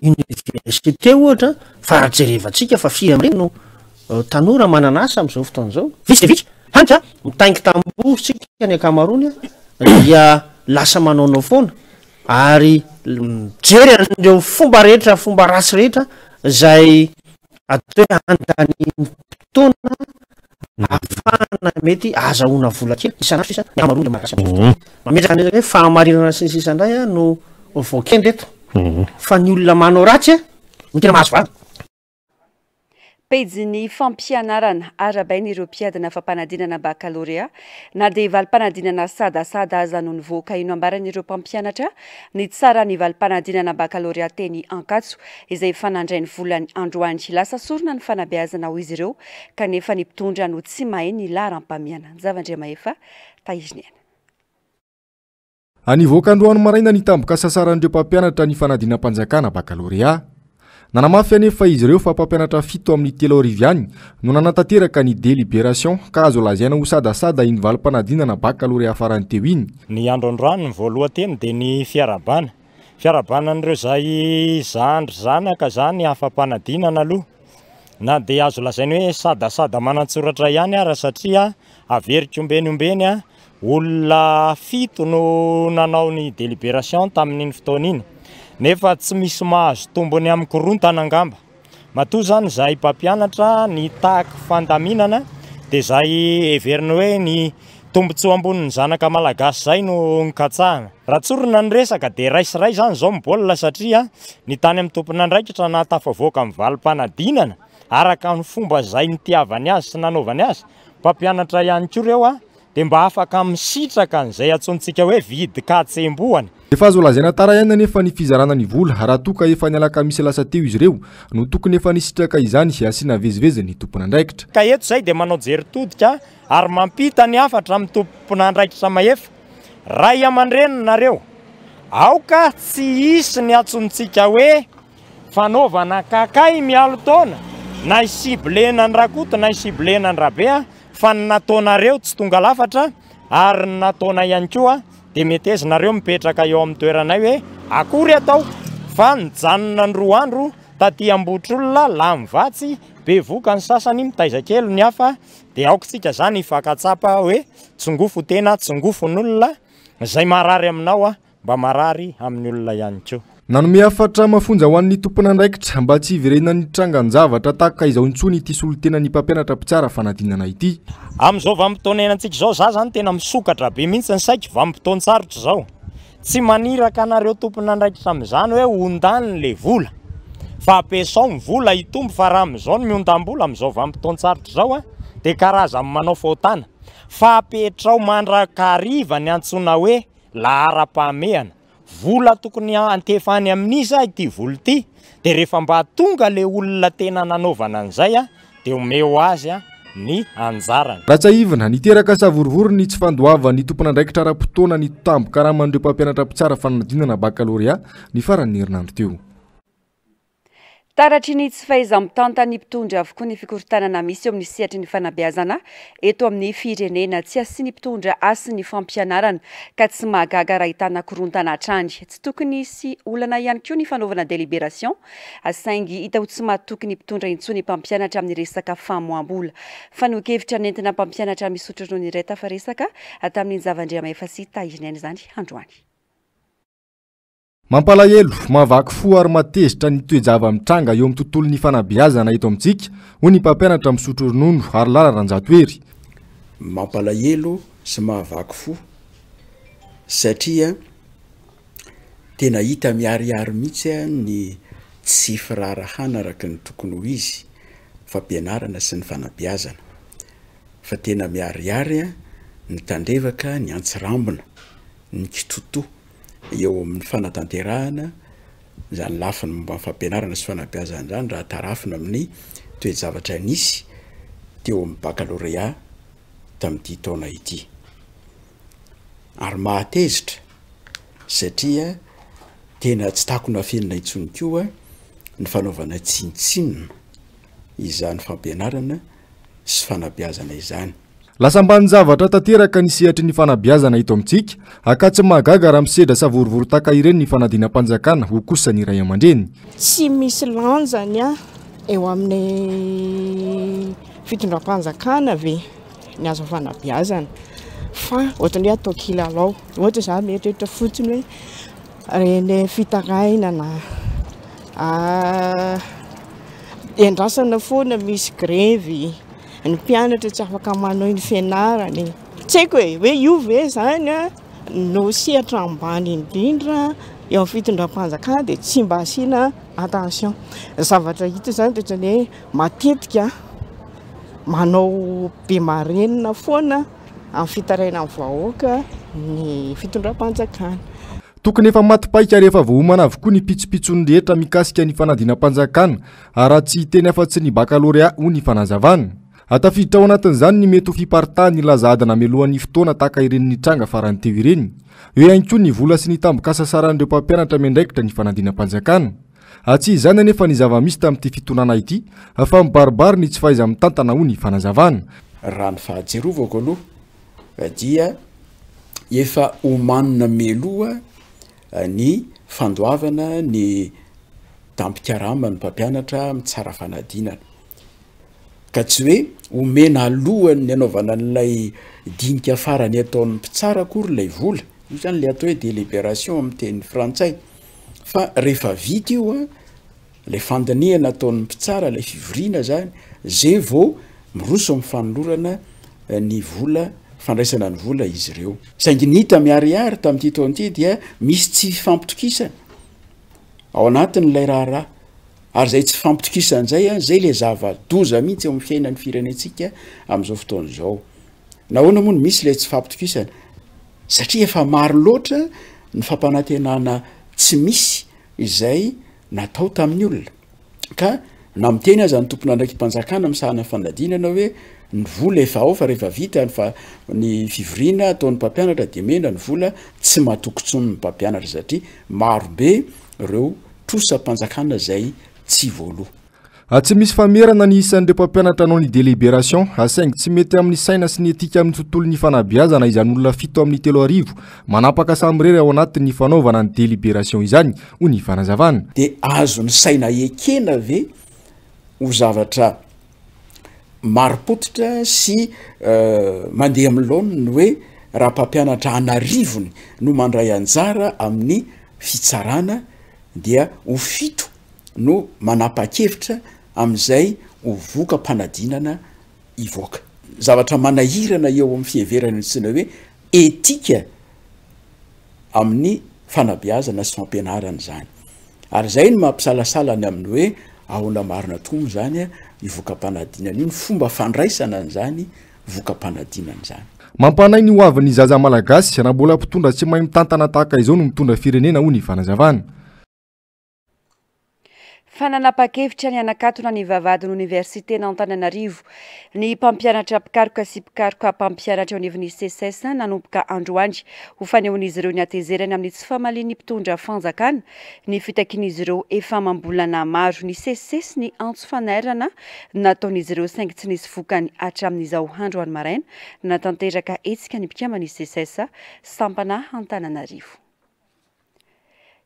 université ohatra fa raha jerevantsika fa firy amin'ireny no tanora manana asa amin'izao fotoana izao? Vitsy dia vitsy. Hany ka mitaingi-tamboho isika ny ankamaroany dia lasa manaonao foana. Ary mijery an'ireo fomba rehetra, fomba ratsy rehetra izay atao hoe andaniam-potoana ahafahana mety ahazahoana vola kely isan'andro sisa ny ankamaroan'ireo Malagasy amin'izao fotoana. Mametraka an'ilay hoe fahamarinana sy ny sisa indray aho no voakendry eto fa ny olona manao ratsy no tena mahazo vahana. Pejin'ny fampianarana, Arahabaina ireo mpiadina fampanadinana bakalorea na dia valim-panadinana sadasada aza no nivoaka io nambaran'ireo mpampianatra nitsara ny valim-panadinana bakalorea teny Ankatso izay efa nandray ny volany androany. Lasa sorona ny fanabeazana hoy izy ireo kanefa ny mpitondra no tsy mahay ny laharam-pahamehana. Javandriamahefa Tahiriniaina. Nivoaka androany maraina ny tambin-kasasaran'ireo mpampianatra ny fanadinam-panjakana bakalorea. Nanamafy anefa izy ireo fa mpampianatra fito amin'ny 3000 ihany no nanatanteraka ny délibération ka azo lazaina ho sadasada iny valim-panadinana bakalorea farany teo iny. Ny andro androany ny voalohan-teny dia ny fiarahabana. Fiarahabana an'ireo izay zandry zanaka izany afa-panadinana aloha. Na dia azo lazaina hoe sadasada manan-tsoratra ihany ara satria averiko ombeny ombeny Olona fito no nanao ny délibération tamin'iny fotoana iny, nefa tsy misy mahazo tombony amin'ny korontana angamba. Matoa izany izahay mpampianatra nitaky fandaminana dia izay heverina hoe ny tombontsoa ambonin'ny zanaka malagasy izay no nikatsahana. Raha tsorina ny resaka dia ray sy ray izany izao ny baolina satria ny tany amin'ny tompon'andraikitra nahatafavoaka ny valim-panadinana araka ny fomba izay nitiavany azy sy nanaovany azy, mpampianatra ihany koa ireo dia mba afaka misitraka an'izay antsointsika hoe vidin-katsembohana. Efa azo lazaina tara ihany anefa ny fizarana ny vola raha toa ka efa ny alakamisy lasa teo izy ireo no tokony efa nisitraka izany asiana vezivezy ny tompon'andraikitra. Ka eto izay dia manao jery todika ary mampita ny hafatra amin'ny tompon'andraikitra mahefa, Ray aman-dreny nareo, aoka tsy hisy ny antsointsika hoe fanaovana kakay mialotaona na hi-ciblena an-dRakoto na hi-ciblena an-dRabe fa ny nataonareo tsy tonga lafatra ary ny nataonay ihany koa dia meteza nareo mipetraka eo amin'ny toeranay hoe akory atao fa nijanona ny roa andro taty Ambohitrolona lany vatsy bevoka ny sasany mitaiza kely ny hafa dia aoka isika izany hifankatsapa hoe tsongofo tena tsongofo n'olona izay marary aminao a Mba marary amin'ny olona ihany koa. Nanome hafatra mafonja ho an'ny tompon'andraikitra mba tsy hiverenan'ny trangan-javatra tahaka izao intsony ity solontenan'ny mpampianatra mpitsara fanadinana ity. Amin'izao vanim-potoana iainantsika izao, za zany tena misokatra be mihitsy ny saiko, vanim-potoan-tsarotra izao. Tsy maniraka anareo tompon'andraikitra amin'izany hoe ondany le vola, fa ampiasao ny vola hitombo fa raha amin'izao no miondam-bola amin'izao vanim-potoan-tsarotra izao a, dia karazan'ny manao fahotana. Fa apetrao mandrakariva ny antsoina hoe Laharam-pahamehana, vola tokony hantefa any amin'iza ity vola ity, dia rehefa mba tonga le olona tena nanaovana an'izay dia omeo azy ny anjarany. Raha tsiahivina, niteraka savorovoro ny tsy fandoavan'ny tompon'andraikitra ara-potoana ny tambin-karaman'ireo mpampianatra mpitsara fanadinana bakalorea ny faran'ny herinandro teo. Taratry ny tsy fahaiza-mitantan'ny mpitondra avokoa ny fikorontanana misy eo amin'ny sehatry ny fanabeazana eto amin'ny firenena. Tsy asian'ny mpitondra hasiny ny fampianarana ka tsy mahagaga raha ahitana korontana hatrany. Tsy tokony hisy olana ihany koa ny fanaovana délibération saingy hita ho tsy mahatoky ny mpitondra intsony mpampianatra amin'ny resaka famoaham-bola. Fanehoan-kevitra nentina mpampianatra misotro ronono iray tafaresaka tamin'ny Njavandriamahefa sy Tahiriniaina izany androany. Mampalahelo, mahavaky fo ary mahatezitra ny toe-java-mitranga eo amin'ny tontolon'ny fanabeazana eto amintsika, hoy ny mpampianatra misotro ronono, Harilala Ranjatohery. Mampalahelo sy mahavaky fo satria tena hita miharihary mihitsy ny tsy firaharahana araka ny tokony ho izy fampianarana sy ny fanabeazana fa tena miharihary ny tandrevaka, ny antsirambina, ny kitotoa. eo amin'ny fanatanterahana izany lafiny momba ny fampianarana sy fanabeazana izany raha tarafina amin'ny toe-javatra nisy teo amin'ny bakalorea tamin'ity taona ity. Ary mahatezitra satria Tena tsy takona afenina intsony koa ny fanaovana tsinontsinona izany fampianarana sy fanabeazana izany. Lasa ambanin-javatra tanteraka ny sehatry ny fanabeazana eto amintsika, ka tsy mahagaga raha misedra savorovoro tahaka ireny ny fanadinam-panjakana, hoy kosa ny ray aman-dreny. Tsy misy lanjany eo amin'ny fitondram-panjakana ve ny azo fanabeazana fa ohatran'ny hoe atao kilalao. Ohatra za mieritreritra fotsiny hoe ireny fitarainana iandrasana foana misy grevy. Ny mpianatra tsy afaka manohy ny fianarany. Tsy haiko e, hoe io ve izany no sehatra ambany indrindra eo amin'ny fitondram-panjakana dia tsy mba asiana attention. Ny zavatra hita izany dia ohatran'ny hoe matetika manao be marenina foana amin'ny fitarainan'ny vahoaka ny fitondram-panjakana. Tokony efa maty paika ary efa voaomana avokoa ny pitsopitsony rehetra mikasika ny fanadinam-panjakana Raha tsy hiteny afa-tsy ny bakalorea, hoy ny fanazavana. Tafiditra ao anatin'izany ny mety ho fiparitahan'ny laza adina mialohan'ny fotoana tahaka ireny nitranga farany teo ireny. Eo ihany koa ny vola sy ny tambin-kasasaran'ireo mpampianatra miandraikitra ny fanadinam-panjakana. Tsy izany anefa ny zava-misy tamin'ity fitondrana ity fa mibaribary ny tsy fahaiza-mitantana, hoy ny fanazavana. Raha ny fahatsiarovako aloha dia efa omanina mialoha ny fandoavana ny Tampikarama ny mpampianatra mitsara fanadinana. Ka tsy hoe omena alohan'ny hanaovana an'ilay dinika farany ataon'ny mpitsara akory ilay vola, io zany ilay atao hoe délibération amin'ny teny frantsay, fa rehefa vita io an, ilay fandinihana ataon'ny mpitsara, ilay fivoriana zany, zay vao miroso amin'ny fanolorana ny vola, fandraisana ny vola izy ireo. Saingy ny hita miharihary tamin'ity taona ity dia misy tsy fifampitokisana. Ao anatin'ilay raharaha. Ary izay tsy fifampitokisana izay an, izay ilay zava-doza mihitsy eo amin'ny fiainan'ny firenentsika amin'izao fotoana izao. Nahoana moa no misy ilay tsy fifampitokisana? Satria efa maro loatra ny fampanantenana tsy misy izay natao tamin'ny olona. Ka na miteny aza ny tompon'andraiki-panjakana misahana fanadinana hoe ny vola efa ao fa rehefa vita ny fa ny fivoriana ataon'ny mpampianatra dia mena ny vola, tsy matoky intsony ny mpampianatra satria maro be ireo trosam-panjakana izay tsy voaloa. Tsy misy famerana ny isan'ireo mpampianatra hanao ny délibération, saingy tsy mety amin'ny saina sy ny etika amin'ny tontolon'ny fanabeazana izany olona 37 manapaka samirery ao anatin'ny fanaovana ny délibération izany, hoy ny fanazavana. Dia azon'ny saina ekena ve ho zavatra marim-pototra sy mandeha amin'ny laoniny ny hoe raha mpampianatra an'arivony no mandray anjara amin'ny fitsarana dia ho fito no manapa-kevitra amin'izay ho voka-panadinana hivoaka. Zavatra manahirana eo amin'ny fiheverana ny antsoina hoe etika amin'ny fanabeazana sy fampianarana izany. Ary izay no mampisalasala ny amin'ny hoe ahoana marina tokoa moa izany io voka-panadinana io, ny fomba fandraisana an'izany voka-panadinana izany. Mampanahy ny hoavin'ny zaza malagasy raha mbola mpitondra tsy mahay mitantana tahaka izao no mitondra firenena, hoy ny fanazavana. Fa nanapa-kevitra ny hanakatona ny vavahadin'ny oniversiten'Antananarivo ny mpampianatra mpikaroka sy mpikaroka mpampianatra eo anivon'ny Seces nanomboka androany ho fanehoan'izy ireo ny hatezerany amin'ny tsy famalian'ny mpitondra fanjakana ny fitakian'izy ireo efa amam-bolana maro. Nisesisesy ny antso fanairana nataon'izy ireo saingy tsy nisy vokany hatramin'izao androany maraina. Nanatanteraka hetsika ny mpikamban'ny Seces sampana Antananarivo.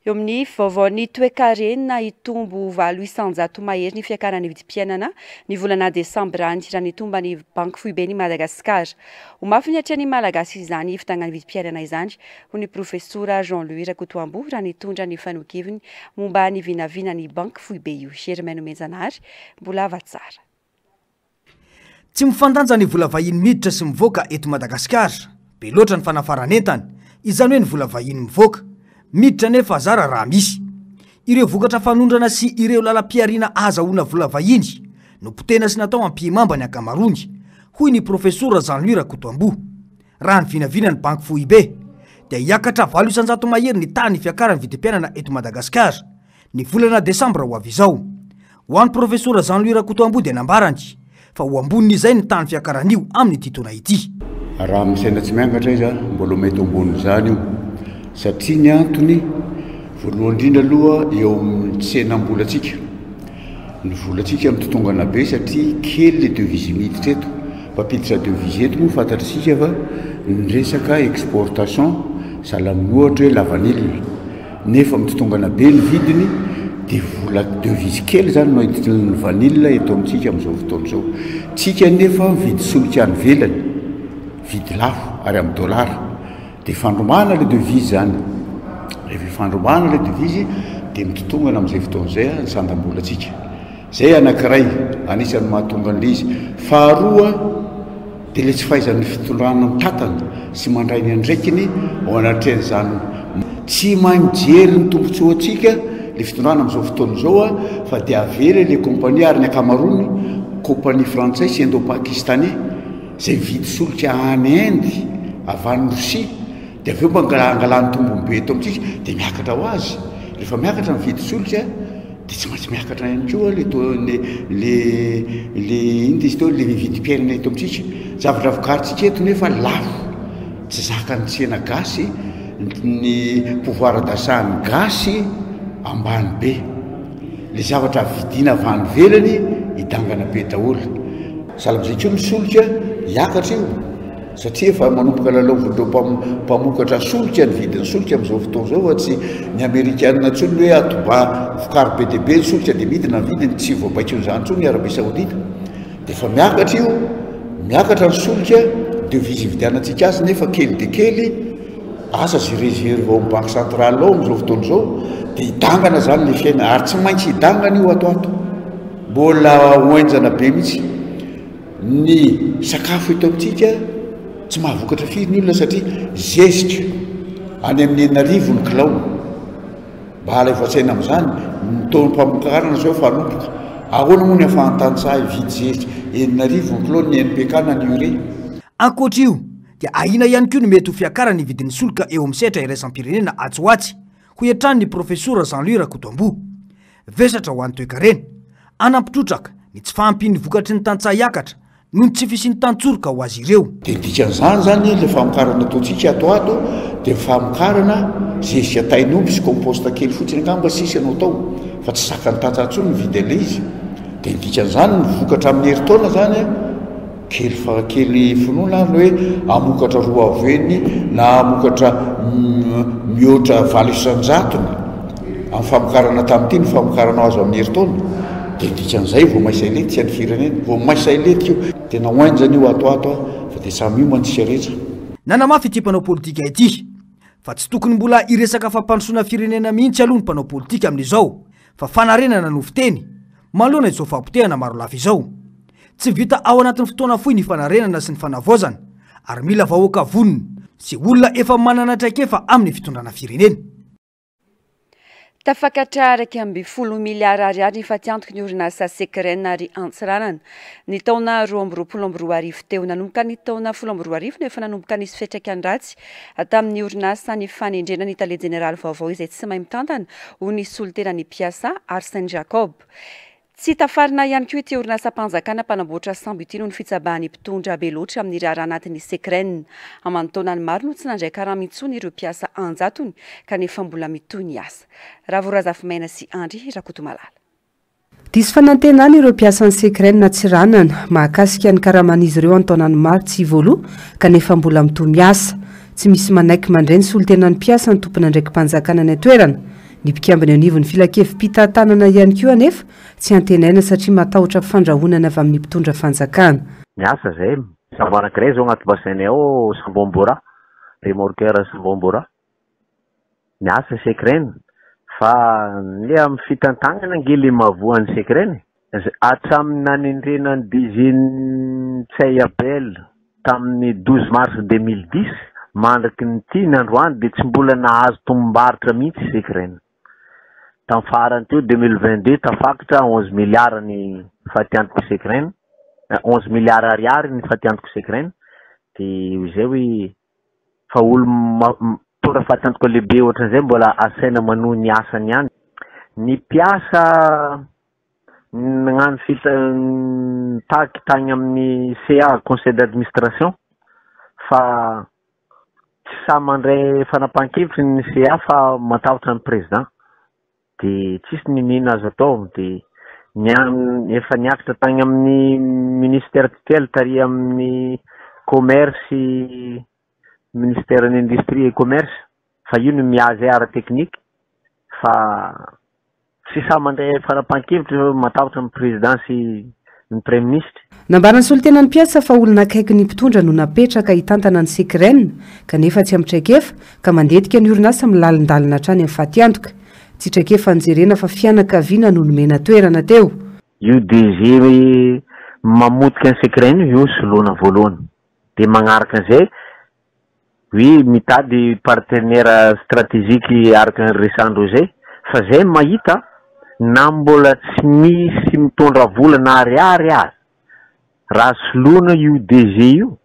Eo amin'ny vaovaon'ny toekarena, hitombo 8% mahery ny fiakaran'ny vidim-piainana ny volana desambra any, raha ny tomban'ny Banky Foiben'i Madagasikara. Ho mafy ny hatrehan'ny Malagasy izany fidangan'ny vidim-piainana izany, hoy ny Profesora Jean Louis Rakotoamboa raha nitondra ny fanehoan-keviny momba ny vinavinan'ny Banky Foibe io. Germain Nomenjanahary, Mbolava Tsara. Tsy mifandanja ny vola vahiny miditra sy mivoaka eto Madagasikara. Be loatra ny fanafaran'entana, izany hoe ny vola vahiny mivoaka. Miditra anefa zara raha misy. Ireo vokatra fanondrana sy ireo lalam-pihariana ahazahoana vola vahiny no potehina sy natao ampihimamba ny ankamaroany, hoy ny Profesora Jean Louis Rakotoamboa. Raha ny vinavinan'ny Banky Foibe, dia hiakatra 8% mahery ny tahan'ny fiakaran'ny vidim-piainana eto Madagasikara, ny volana desambra ho avy izao. Ho an'ny Profesora Jean Louis Rakotoamboa dia nambarany fa ho ambonin'izay ny tahan'ny fiakaran'io amin'ity taona ity. Raha amin'ny saina tsy miangatra izy, mbola mety ho ambonin'izany io. Satria ny antony, Voalohany indrindra aloha eo amin'ny tsenam-bolantsika. Ny volantsika mitotongana be satria kely le devise miditra eto. Mpampiditra devise eto moa fantatr'isika fa ny resaka exportation sahala amin'ny ohatra hoe lavanila. Nefa mitotongana be ny vidiny dia vola devise kely izany no aiditry ny vanille eto amintsika amin'izao fotoana izao. Tsika nefa mividy solika any ivelany, vidy lafo ary amin'ny dollar. Dia fandrombahana ilay devise izany. Rehefa ifandrombahana ilay devise dia mitotongana amin'izay fotoana izay ny sandam-bolantsika. Izay anankiray anisan'ny mahatonga an'ilay izy. Faharoa dia ilay tsy fahaizan'ny fitondrana mitantana sy mandray ny andraikiny ao anatrehan'izany. Tsy mahay mijery ny tombontsoantsika ilay fitondrana amin'izao fotoana izao fa dia avela ilay compagnie ary ny ankamaroany compagnie frantsay sy indo-pakistanais. Izay mividy solika any Inde avy any Rosia dia avy eo mba angalany tombony be eto amintsika dia miakatra ho azy. Rehefa miakatra ny vidin solika dia tsy maintsy miakatra ihany koa le le le le inona izy teo le vidim-piainana eto amintsika. Zavatra vokarintsika eto nefa lafo, tsy zakan'ny tsena gasy, ny pouvoir d'achat ny gasy ambany be. Le zavatra vidiana avy any ivelany hidangana be daholo. Sahala amin'izay koa ny solika, hiakatra io satria efa manomboka lalaovin'ireo mpamokatra solika ny vidin'ny solika amin'izao fotoana izao fa tsy ny amerikana intsony hoe ato mba vokary be dia be ny solika dia midina ny vidiny, tsy voabaikon'izany intsony ny Arabie Saoudite. Dia efa miakatra io, miakatra ny solika, devise ividianantsika azy nefa kely dia kely, asa izay reserve ao amin'ny banque centrale ao amin'izao fotoana izao, dia hidangana izany ilay fiainana ary tsy maintsy hidangana io ato ato. Mbola ho henjana be mihitsy ny sakafo eto amintsika, tsy mahavokatra firy ny olona satria zezika any amin'ny 6000 ny kilao. Mba alaivo an-tsaina amin'izany, ny taom-pamokarana izao efa hanomboka. Ahoana moa ny ahafahan'ny tantsaha hividy zezika 6000 ny kilao ny NPK na ny Urée? Ankoatra io dia ahiana ihany koa ny mety ho fiakaran'ny vidin'ny solika eo amin'ny sehatra iraisam-pirenena atsy ho atsy, hoy hatrany ny Profesora Jean Louis Rakotoamboa. Vesatra ho an'ny toekarena. Hanampy trotraka ny tsy fahampian'ny vokatry ny tantsaha hiakatra noho ny tsy fisian'ny tantsoroka ho azy ireo. Dia ny dikan'izany izany ilay famokarana ataontsika ato ato dia famokarana zezika tain'omby sy compost kely fotsiny angamba sisa no atao fa tsy zakan'ny tantsaha intsony ny mividy an'ilay izy. Dia ny dikan'izany ny vokatra amin'ny herintaona izany Kely fa kely finoana ary ny hoe hamokatra roa avo heny na hamokatra mihoatra 8% amin'ny famokarana tamin'ity ny famokarana azo amin'ny herintaona. Dia ny dikan'izay vao may sailetika ny firenena, vao may sailetika io. Tena ho henjana io ato ato fa dia samy miomana isika rehetra. Nanamafy ity mpanao politika ity fa tsy tokony mbola hiresaka fampandrosoana firenena mihitsy aloha ny mpanao politika amin'izao fa fanarenana no fiteny manoloana izao fahapotehana marolafy izao. Tsy vita ao anatin'ny fotoana fohy ny fanarenana sy ny fanavaozana ary mila vahoaka vonona sy olona efa manana traikefa amin'ny fitondrana firenena. Tafakatra 11 miliara ariary ny fatiantoky ny orinasa Secren ary Antsiranana ny taona 2022 teo. Nanomboka ny taona 2010 no efa nanomboka nisy fiantraikany ratsy tamin'ny orinasa ny fanendrena ny tale jeneraly vaovao izay tsy mahay mitantana ho ny solontenan'ny mpiasa Arsène Jacob. Tsy tafarina ihany koa ity orinasam-panjakana mpanamboatra sambo ity noho ny fitsabahan'ny mpitondra be loatra amin'ny raharaha anatin'ny Secren. Aman-taonany maro no tsy nandray karama intsony ireo mpiasa an-jatony kanefa mbola mitohy ny asa. Ravo Razafimaina sy Andry Rakotomalala. Diso fanantenana ireo mpiasan'ny Secren Antsiranana mahakasika ny karaman'izy ireo an-taonany maro tsy voaloa kanefa mbola mitohy miasa. Tsy misy manaiky mandray ny solontenan'ny mpiasa ny tompon'andraiki-panjakana any an-toerana. Ny mpikambana eo anivon'ny filankevi-pitantanana ihany koa anefa tsy antenaina satria matahotra fandrahonana avy amin'ny mpitondra fanjakana. Miasa zay, sambo anakiray zao agnaty bassin-nay ao, sambo Ambora, remorqueur sambo Ambora. Miasa Secren, fa le amin'ny fitantagnana ange le mahavoa an'i Secren e. Hatramin'ny nanendrena an'i DG Ntsay Abel tamin'ny 12 mars 2010 mandraky ny ity ny androany dia tsy mbola nahazo tombom-barotra mihitsy Secren. Tamin'ny farany teo 2022 tafakatra 11 milliards ny fatiantoky Secren, 11 milliards ariary ny fatiantoky Secren dia izay hoe fa olo mitondra fatiantoka lehibe ohatran'izay mbola asaina manohy ny asany ihany. Ny mpiasa Nagnano fita nitaky tagny amin'ny CA, conseil d'administration, fa tsy sahy mandray fanapahan-kevitry ny CA fa matahotra ny président. De tsisy n'inon'inona azo atao de ny efa niakatra tagny amin'ny ministère tutelle tary amin'ny commerce, ministère ny industrie et commerce fa io no miahy zay ara-technique fa tsy sahy mandray fanapahan-kevitra matahotra ny président sy ny praiminisitra. Nambaran'ny solontenan'ny mpiasa fa olona akaiky ny mpitondra no napetraka hitantana ny Secren kanefa tsy ampy traikefa ka mandetika ny orinasa milalindalina hatrany amin'ny fatiantoka. Tsy traikefa nojerena fa fianakaviana no nomena toerana teo. Io DG mamotika ny Secren io no soloina voalohany dia magnaraka an'izay hoe mitady partenaire stratégique araka ny resahan-dreo zay fa zay mahita na mbola tsy misy mitondra vola na ariary aza raha soloina io DG io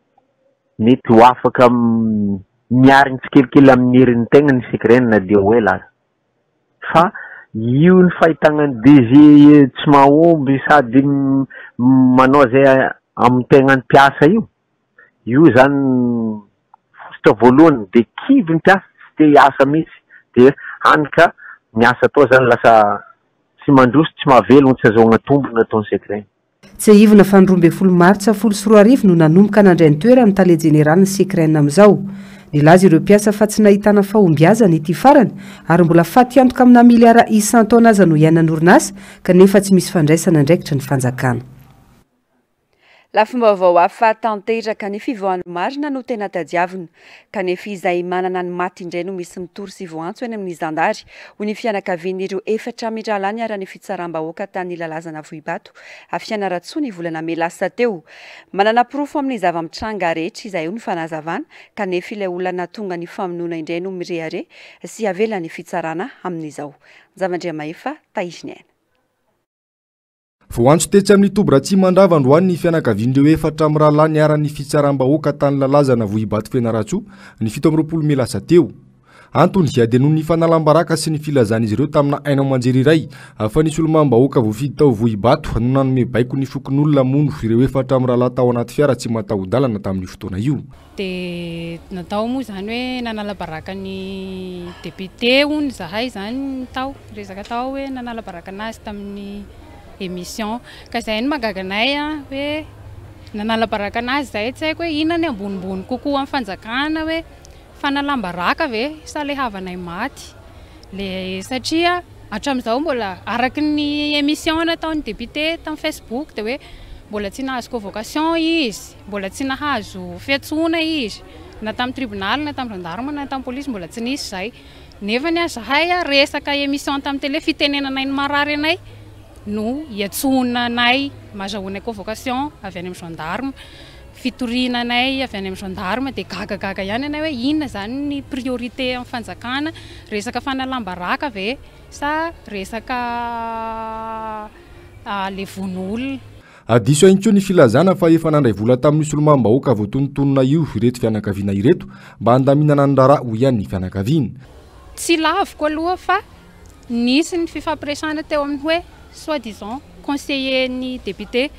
mety ho afaka miarigny tsikelikely amin'ny herin'ny tegna ny secret na dia ho ela aza fa io ny fahitagna ny DG tsy mahomby sady manao zay amin'ny tegnan'ny mpiasa io. Io zany fototra voalohany de kivy ny mpiasa tsy te hiasa mihitsy de hany ka ny asa atao zany lasa tsy mandroso tsy mahavelogno tsy azahoagna tombony ataon'ny Secren. Tsiahivina fa ny 12 martsa 2010 no nanomboka nandray ny toerany ny tale jeneralin'ny Secren amin'izao. Nilaza ireo mpiasa fa tsy nahitana fahombiazana ity farany ary mbola fatiantoka amina miliara isan-taona aza no iainan'ny orinasa kanefa tsy misy fandraisana andraikitry ny fanjakana. Lafim-baovao hafa tanteraka, ny fivoahan'ny marina no tena tadiavina. Kanefa izay manana ny maty indray no misy mitory sy voantso eny amin'ny zandary, hoy ny fianakavian'ireo efatra mirahalahy niharan'ny fitsaram-bahoaka tany Lalazana Vohibato, Fianarantsoa ny volana mey lasa teo. Manana porofo amin'ny zava-mitranga rehetra izahay, hoy ny fanazavana, kanefa ilay olona nahatonga ny famonoana indray no mirehareha sy avelan'ny fitsarana amin'izao. Njavan-dRiamahefa Tahiriniaina. Voantso tetsy amin'ny toby Ratsimandrava androany ny fianakavian'ireo efatra mirahalahy niharan'ny fitsaram-bahoaka tany Lalazana Vohibato Fianarantsoa ny 27 mey lasa teo. Antony dia noho ny fanalam-baraka sy ny filazan'izy ireo tamina haino aman-jery iray fa ny solombavambahoaka voafidy tao Vohibato no nanome baiko ny fokonolona hamono ireo efatra mirahalahy tao anaty fiara tsy mataho-dalana tamin'io fotoana io. Dia natao moa izany hoe nanala baraka ny député hono izahay izany tao, resaka tao hoe nanala baraka an'azy tamin'ny émission. Ka izay no mahagaga anay hoe nanala baraka an'azy izahay, tsy haiko hoe inona ny ambonimbony kokoa amin'ny fanjakana hoe fanalam-baraka ve sa ilay havanay maty. Le satria hatramin'izao mbola araka ny émission nataon'ny député tamin'ny Facebook dia hoe mbola tsy nahazo convocation izy, mbola tsy nahazo fiantsoana izy na tamin'ny tribonaly na tamin'ny gendarme na tamin'ny polisy mbola tsy nisy izay. Nefany zahay resaka émission tamin'ny télé fitenenanay ny marary anay no iantsoana anay, mahazahoanay convocation avy any amin'ny gendarme. Fitoriana anay avy any amin'ny gendarme dia gagagaga ihany anay hoe inona izany ny priorité amin'ny fanjakana, resaka fanalam-baraka ve sa resaka le vono olona. Diso ihany koa ny filazana fa efa nandray vola tamin'io solombavambahoaka voatonontonona io ireto fianakaviana ireto mba handaminana ny raharaha, hoy ihany ny fianakaviana. Tsy laviko aloha fa nisy ny fifampiresahana teo amin'ny hoe soit disant conseiller ny député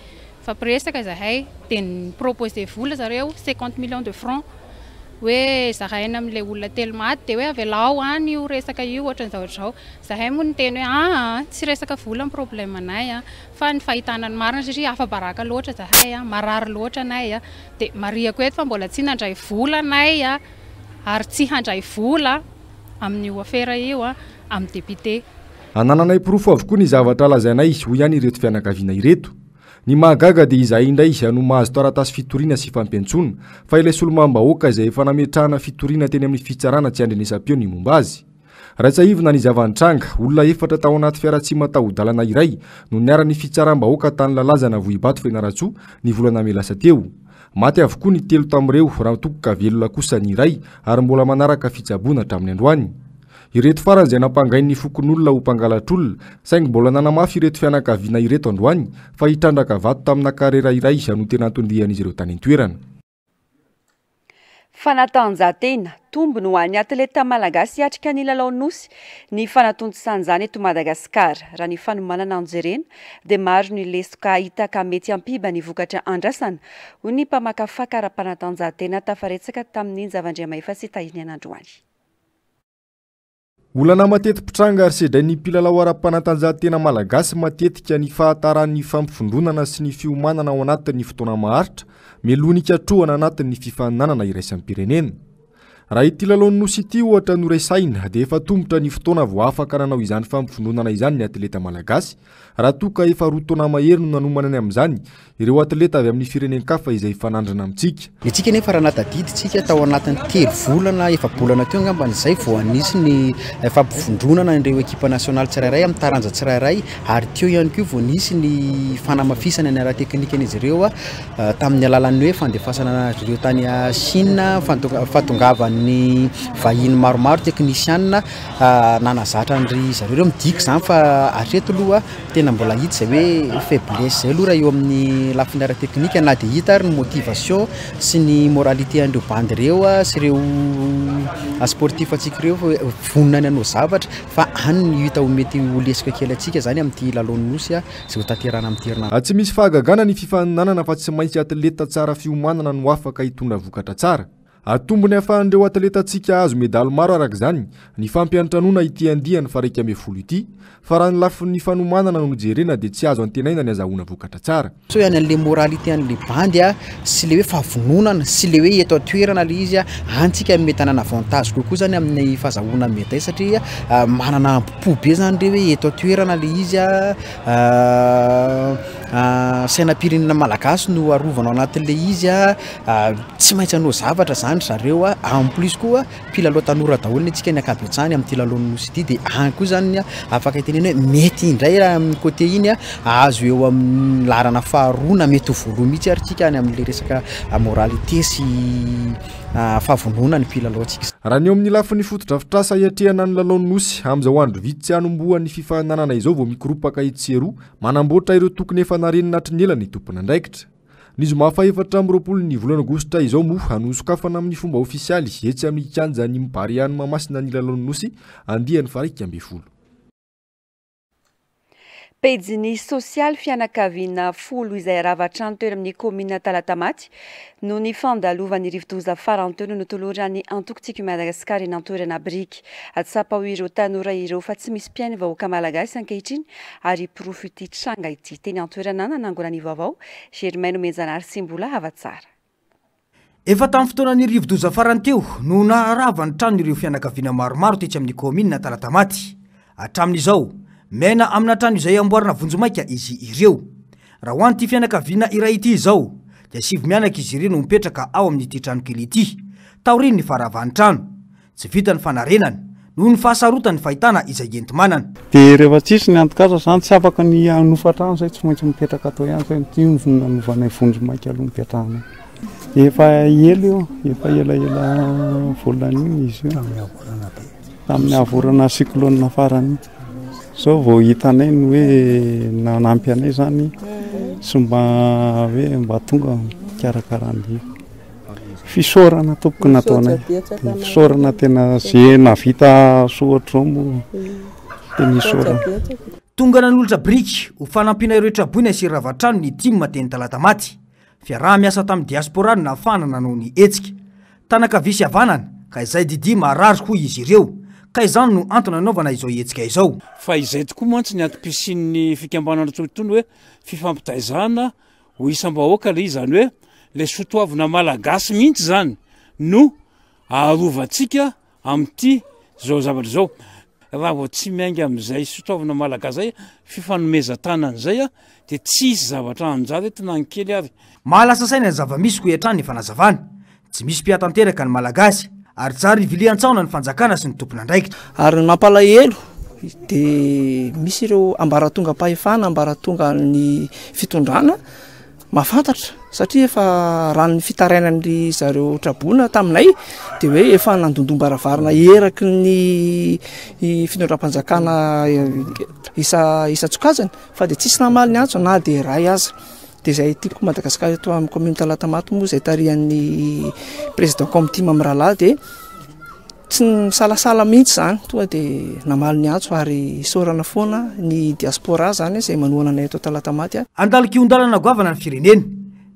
Nifampiresaka izahay dia ni-proposer vola zareo, 50 millions de francs, hoe zaraina amin'ilay olona telo maty dia hoe avelao any io resaka io ohatran'izao ohatran'izao. Izahay moa niteny hoe aa tsy resaka vola ny problème-nay a, fa ny fahitana ny marina satria afa-baraka loatra izahay a, marary loatra anay a, dia marihako eto fa mbola tsy nandray vola anay a, ary tsy handray vola amin'io afera io a, amin'ny député. Anananay porofo avokoa ny zavatra lazainay, hoy ihany ireto fianakaviana ireto. Ny mahagaga dia izahay indray no mahazo taratasy fitoriana sy fampiantsoana, fa ilay solombavambahoaka izay efa nametrahana fitoriana teny amin'ny fitsarana tsy andrenesam-peo ny momba azy. Raha tsiahivina ny zava-nitranga, olona efatra tao anaty fiara tsy mataho-dalana iray no niharan'ny fitsaram-bahoaka tany Lalazana Vohibato Fianarantsoa ny volana mey lasa teo. Maty avokoa ny telo tamin'ireo raha toa ka velona kosa ny iray ary mbola manaraka fitsaboana hatramin'ny androany. Ireto farany izay nampangain'ny fokonolona ho mpangalatr'olona, saingy mbola nanamafy ireto fianakaviana ireto androany fa hitrandraka vato tamina karera iray no tena anton-dian'izy ireo tany an-toerana. Fanatanjahantena, tombony ho an'ny atleta malagasy hiatrika ny lalao Nosy ny fanatontosana izany eto Madagasikara. Raha ny fanomanana no jerena dia maro ny lesoka hita ka mety hampiba ny vokatra andrasana, hoy ny mpamakafaka ara-panatanjahantena tafaretsaka tamin'ny Njavandriamahefa sy Tahiniana androany. Olana mateti-pitranga ary sedrain'ny mpilalao ara-panatanjahantena malagasy matetika ny fahataran'ny fampivondronana sy ny fiomanana ao anatin'ny fotoana maharitra mialoha ny hikatrohana anatin'ny fifaninanana iraisam-pirenena. Raha ity lalaon'ny Nosy ity ohatra no resahina dia efa tomotra ny fotoana vao afaka nanao izany fampivondronana izany ny atleta malagasy raha toa ka efa 2 taona mahery no nanomanany amin'izany ireo atleta avy amin'ny firenen-kafa izay hifanandrina amintsika. Ny antsika anefa raha natadidy tsika tao anatin'ny 3 volana, efa-bolana teo angambany izay vao nisy ny fampivondronana ireo ekipa nasionaly tsirairay amin'ny taranja tsirairay ary teo ihany koa vao nisy ny fanamafisana ny ara-teknikan'izy ireo tamin'ny alalan'ny hoe fandefasana azy ireo tany Chine, fahatongavan'ny vahiny maromaro teknisianina nanazatra an-dry zareo ireo. Midika izany fa hatreto aloha tena mbola hita izay hoe faiblesse izay aloha raha eo amin'ny lafiny ara-teknika na dia hita ary ny motivation sy ny moralité an'ireo bandy ireo sy ireo sportif antsika ireo fa vonona ny hanao zavatra fa any no hita ho mety ho lesoka kely antsika izany amin'ity lalaon'ny Nosy. izay ho tanterahana amin'ity herinandro. Tsy misy fahagagana ny fifaninanana fa tsy maintsy atleta tsara fiomanana no afaka hitondra vokatra tsara. Tombony ahafahan'ireo atletantsika hahazo medaly maro araka izany ny fampiantranoana ity andiany faha-11 ity fa raha ny lafiny fanomanana no jerena dia tsy azo antenaina ny azahoana vokatra tsara. Sao ihany an'le moralité an'le bandy a, sy le hoe fahavononana, sy le hoe eto an-toerana le izy a, any tsika mety hanana avantage kokoa zany amin'ny fahazahoana medaille satria manana ambo-po be zany reo hoe eto an-toerana le izy a, sainam-pirenena malagasy no arovana ao anatin'le izy a, tsy maintsy hanao zavatra zany ry zareo a, en plus koa Mpilalao tanora daholo ny antsika ny ankabetsahany amin'ity lalaon'ny Nosy ity dia any koa izany afaka itenena hoe mety indray raha amin'ny côté iny ahazo eo amin'ny laharana faharoa na mety ho voalohany mihitsy ary tsika any amin'ilay resaka moralité sy fahavonona ny mpilalao antsika. Raha ny eo amin'ny lafiny fotodrafitrasa hiatrehana ny lalaon'ny Nosy amin'izao andro vitsy hanombohan'ny fifaninanana izao vao mikoropaka etsy sy eroa manamboatra ireo tokony efa narenina hatry ny ela ny tompon'andraikitra. Ny zoma faha 24 ny volana aogositra izao moa no hosokafana amin'ny fomba ofisialy etsy amin'ny kianjan'ny Barea any Mahamasina ny lalaon'ny Nosy andiany faha-11. Pejin'ny sosialy fianakaviana 10 izay rava trano teo amin'ny kaominina Talatamaty noho ny fandalovan'ny rivodoza farany teo no notoloran'ny antoko Tiako i Madagasikara eny an-toerana biriky. Tsapa ho ireo tanora ireo fa tsy misy mpihaino vahoaka malagasy ankehitriny ary porofo ity tranga ity. Teny an-toerana nanangona ny vaovao, Germain Nomenjanahary sy Mbola Havatsara. Efa tamin'ny fotoanan'ny rivodoza farany teo no naharava ny tranon'ireo fianakaviana maromaro tetsy amin'ny kaominina Talatamaty. Hatramin'izao, miaina amina trano izay amboarina vonjimaika izy ireo. Raha ho an'ity fianakaviana iray ity izao, dia 9 mianaka izy ireo no mipetraka ao amin'ity tranokely ity, taorian'ny faharavan'ny trano. Tsy vita ny fanarenana, noho ny fahasarotan'ny fahitana izay enti-manana. Dia rehefa tsisy ny antonk'asa izany, tsy afaka ny hanofa trano izay, tsy maintsy mipetraka ato ihany izay, ity no nanovanay vonjimaika aloha nipetrahanay. Efa ela io, efa elaela volana iny izy io. Tamin'ny havorana cyclone farany iny. Izao vao hitanay ny hoe nanampy anay izany sy mba hoe mba tonga mikarakara an'ilay. Fisaorana tompoko nataonay. Fisaorana tena ze nahavita soa ohatr'izao moa tena isaorana. Tonga nanolotra biriky ho fanampiana ireo traboina sy rava trano ny tim teny Talatamaty. Fiaraha-miasa tamin'ny diaspora no nahafahana nanao ny hetsika. Tanan-kavia sy havanana, ka izay didia marary hoy izy ireo. Ka izany no antony nanaovana izao hetsika izao. Fa izay tokoa mantsy ny antom-pisian'ny fikambanana toy itony hoe fifampitaizana ho isam-bahoaka ilay izy, izany hoe ilay soatoavina malagasy mihitsy izany no aharovantsika amin'ity izao zavatra izao. Raha vao tsy miainga amin'izay soatoavina malagasy izay, fifanomezan-tanana izay, dia tsy hisy zavatra hanjary eto na ny kely ary. Mahalasa saina ny zava-misy hoy hatrany ny fanazavana. Tsy misy mpiatanteraka ny Malagasy ary zary ivilian-tsaona ny fanjakana sy ny tompon'andraikitra. Ary ny mampalahelo dia misy ireo ambaratongam-pahefana, ambaratongan'ny fitondrana mahafantatra satria efa raha ny fitarainan'ry zareo traboina taminay dia hoe efa nandondom-baravarana eraky ny fitondram-panjakana isa-isan-tsokajiny fa dia tsisy namaly ny antso na dia iray aza. Dia izay Tiako Madagasikara eto amin'ny commune Talatamaty moa izay tarihan'ny président comité Mamy Rahalahy dia tsy nisalasala mihitsy izany, tonga dia namaly ny antso ary isaorana foana ny diaspora izany izay manohana anay eto Talatamaty. Handalo kihon-dalana goavana ny firenena.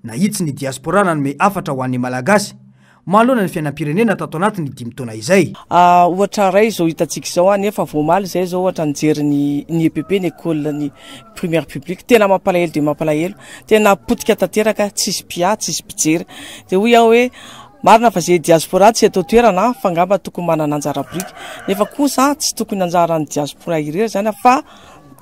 Nahitsy ny diaspora nanome hafatra ho an'ny Malagasy. manoloana ny fiainam-pirenena tato anatin'ny dimy taona izay. Ohatra iray izao hitantsika izao an, nefa vao omaly izay izao ohatra nijery ny ny EPP, ny école ny primaire publique, tena mampalahelo dia mampalahelo, tena potika tanteraka, tsisy mpiahy, tsisy mpijery. Dia hoy aho hoe marina fa izay diaspora tsy eto an-toerana fa angamba tokony manana anjara biriky, nefa kosa tsy tokony anjaran'ny diaspora irery izany fa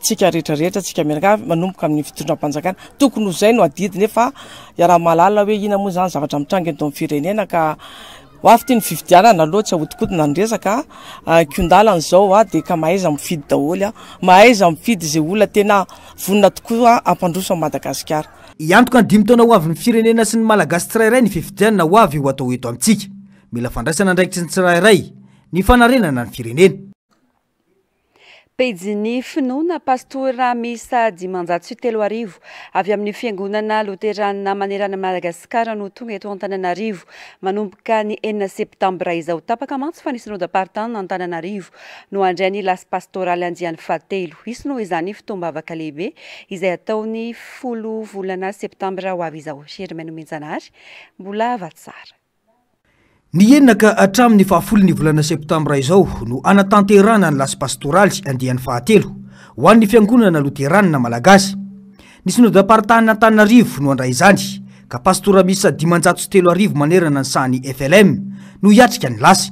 tsika rehetra rehetra, tsika mianakavy, manomboka amin'ny fitondram-panjakana, tokony ho izay no adidy nefa iaraha-mahalala hoe inona moa izany zavatra mitranga eto amin'ny firenena ka ho avy ity ny fifidianana aloha tsy ahodikodina ny resaka a, kihon-dalana izao a, dia ka mahaiza mifidy daholo a, mahaiza mifidy izay olona tena vonona tokoa hampandroso an'i Madagasikara. Hiantoka ny dimy taona ho avin'ny firenena sy ny Malagasy tsirairay ny fifidianana ho avy ho atao eto amintsika. Mila fandraisana andraikitry ny tsirairay ny fanarenana ny firenena. Pejin'ny finoana, Pastora miisa 3500 avy amin'ny Fiangonana Loterana manerana an'i Madagasikara no tonga eto Antananarivo manomboka ny enina septambra izao. Tapaka mantsy fa ny Synodam-paritany Antananarivo no handray ny lasy pastoraly andiany fahatelo. Hisy noho izany fotoam-bavaka lehibe izay hatao ny folo volana septambra ho avy izao. Germain Nomenjanahary, Mbola Havatsara. Ny enina ka hatramin'ny fahafolon'ny volana septambra izao no hanatanterahana ny lasy pastoraly andiany fahatelo ho an'ny Fiangonana Loteranina Malagasy. Ny Synodam-paritany Antananarivo no handray izany ka pastora miisa 3500 manerana ny sahan'ny FLM no hiatrika ny lasy.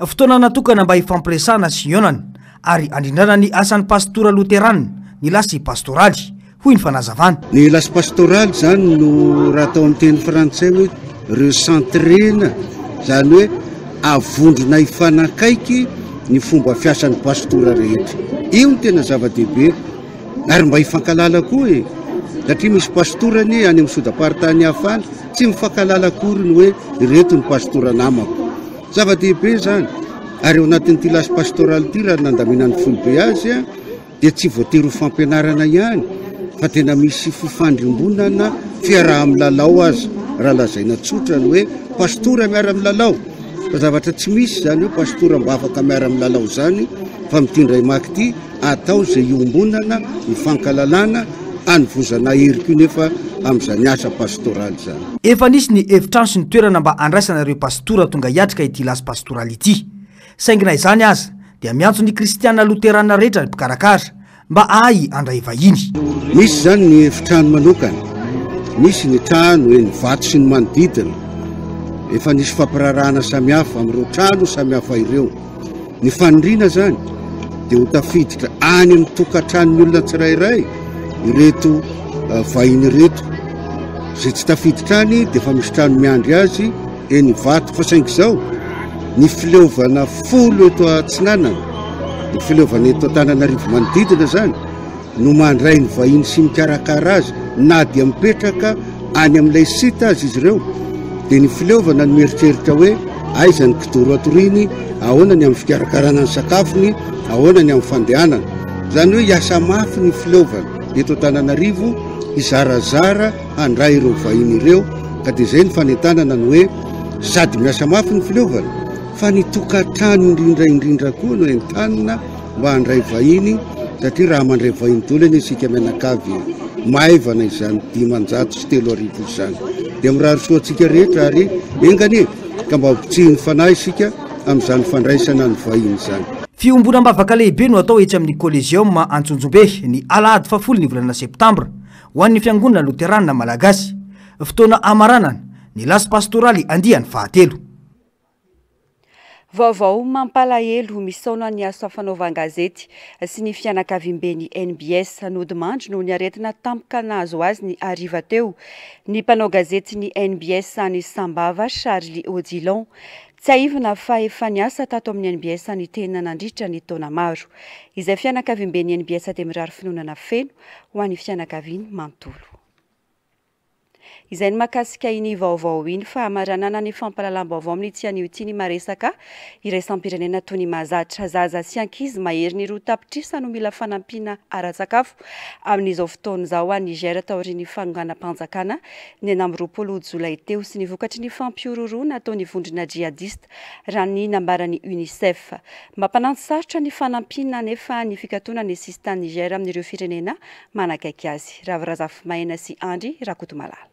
Fotoana natokana mba hifampiresahana sy hihaonana ary handrindrana ny asan'ny pastora loterana ny lasy pastoraly, hoy ny fanazavana. Ny lasy pastoraly izany no raha atao amin'ny teny frantsay hoe recentrer-na, izany hoe avondrona hifanakaiky ny fomba fiasan'ny pastora rehetra. Io no tena zava-dehibe ary mba hifankalala koa e! Satria misy pastora anie any amin'ny sodam-paritany hafa any tsy mifankalala akory ny hoe ireto ny pastora namako. Zava-dehibe izany, ary ao anatin'ity lasy pastoraly ity raha nandaminan'ny foibe azy dia tsy voatery ho fampianarana ihany fa tena misy fifandrimbonana, fiaraha-milalao aza raha lazaina tsotra ny hoe pastora miara-milalao, fa zavatra tsy misy izany hoe pastora mba afaka miara-milalao izany fa amin'ity indray maka ity Atao izay iombonana, ifankalalana, anovozana hery koa nefa amin'izany asa pastoraly izany. Efa nisy ny efitrano sy ny toerana mba handraisana ireo pastora tonga hiatrika ity lasy pastoraly ity. Saingy na izany aza dia miantso ny kristiana loterana rehetra ny mpikarakara mba hahay handray vahiny. Misy izany ny efitrano manokana, misy ny trano eny Ivato sy ny manodidina. Efa nisy fampiraharahana samihafa amin'ireo trano samihafa ireo. Ny faniriana izany dia ho tafiditra any amin'ny tokantranon'ny olona tsirairay ireto eh, vahiny ireto. Izay tsy tafiditra any dia efa misy trano miandry azy eny Ivato. Fa saingy izao, ny fileovana folo eto Atsinanana, ny fileovana eto Antananarivo manodidina izany, no mandray ny vahiny sy mikarakara azy na dia mipetraka any amin'ilay site aza izy ireo dia ny fileovana no mieritreritra hoe aiza ny kidoro atoriany, ahoana ny amin'ny fikarakarana ny sakafony, ahoana ny amin'ny fandehanana. Izany hoe hiasa mafy ny fileovana eto Antananarivo hizarazara handray ireo vahiny ireo ka dia izay ny fanentanana ny hoe sady miasa mafy ny fileovana fa ny tokantrano indrindra indrindra koa no entanina mba handray vahiny satria raha mandray vahiny daholo anie isika mianakavy e, maivana izany 3500 izany. Dia mirary soa antsika rehetra ary enga anie ka mba hobitsihin'ny fanahy isika amin'izany fandraisana ny vahiny izany. Fiombonam-bavaka lehibe no atao etsy amin'ny Coliseum Antsonjombe ny alahady fahafolo ny volana septambra ho an'ny Fiangonana Loterana Malagasy. Fotoana hamaranana ny lasy pastoraly andiany fahatelo. Vaovao mampalahelo, misaona ny asa fanaovan-gazety sy ny fianakaviamben'ny NBS. Nodimandry noho ny aretina tampoka nahazo azy ny hariva teo ny mpanao gazetin'ny NBS any Sambava, Charly Odilon. Tsiahivina fa efa niasa tato amin'ny NBS ny tena nandritra ny taona maro. Izay fianakaviamben'ny NBS dia mirary fiononana feno ho an'ny fianakaviany manontolo. Izay ny mahakasika iny vaovao iny fa hamaranana ny fampahalalam-baovao amin'ity anio ity ny maresaka iraisam-pirenena toy ny mahazatra. Zaza sy ankizy maherin'ny roa tapitrisa no mila fanampiana ara-tsakafo amin'izao fotoana izao any Niger taorian'ny fanonganam-panjakana ny 26 jolay teo sy ny vokatry ny fampihorohoroana ataon'ny vondrona djihadista raha ny nambaran'ny Unicef. Mampananto sarotra ny fanampiana anefa ny fikatonan'ny sisintany Niger amin'ireo firenena manakaiky azy. Ravo Razafimaina sy Andry Rakotomalala.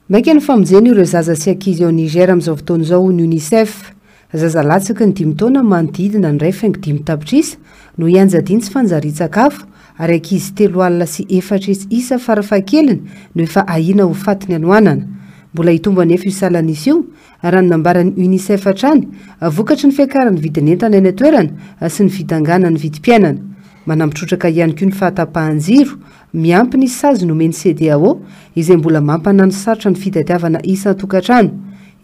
Maika ny famonjena ireo zaza sy ankizy ao Niger amin'izao fotoana izao hoy ny Unicef. Zaza latsaky ny dimy taona manodidina ny 1,5 tapitrisa no ianjadian'ny tsy fanjarian-tsakafo ary ankizy 440 isa farafahakeliny no efa ahiana ho fatin'ny hanoanana. Mbola hitombo anefa io salan'isa io raha ny nambaran'ny Unicef hatrany, vokatry ny fiakaran'ny vidin'entana eny an-toerana sy ny fidanganan'ny vidim-piainana. Manampy trotraka ihany koa ny fahatapahan-jiro Miampy ny sazy nomen'ny CEDEAO, izay mbola mampanano sarotra ny fitadiavana isan-tokantrano.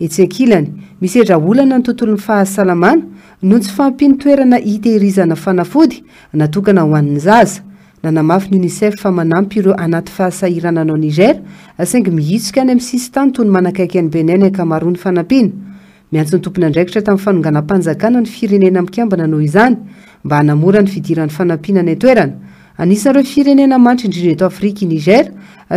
Etsy ankilany, misedra olana ny tontolon'ny fahasalamana noho ny tsy fahampian'ny toerana hitehirizana fanafody natokana ho an'ny zaza. Nanamafy ny Unicef fa manampy ireo anaty fahasahiranana ao Niger, saingy mihitsoka any amin'ny sisintany toy ny manakaiky an'i Benin ny ankamaroan'ny fanampiana. Miantso ny tompon'andraikitra tamin'ny fanonganam-panjakana ny Firenena Mikambana noho izany, mba hanamora ny fidiran'ny fanampiana any an-toerana. Anisan'ireo firenena mantra indrindra eto Afrika i Niger,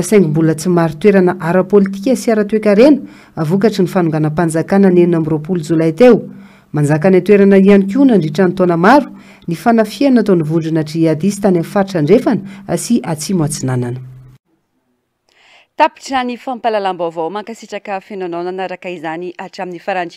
saingy mbola tsy marin-toerana ara-politika sy ara-toekarena vokatry ny fanonganam-panjakana ny 26 jolay teo. Manjaka any an-toerana ihany koa nandritra ny taona maro ny fanafihana nataon'ny vondrona jihadista any amin'ny faritra andrefana sy atsimo atsinanana. Tapitra ny fampahalalam-baovao. Mankasitraka feno anao nanaraka izany hatramin'ny farany.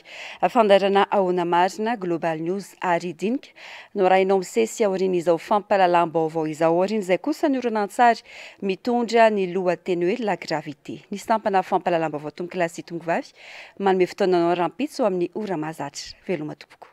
Fandaharana Ahoana Marina, Global News ary Dinika no arahinao misesy aorian'izao fampahalalam-baovao izao. Aorian'izay kosa ny horonantsary mitondra ny lohateny hoe La Gravité. Ny sampana fampahalalam-baovao Tompokolahy sy Tompokovavy manome fotoana anao rahampitso amin'ny ora mahazatra. Veloma tompoko.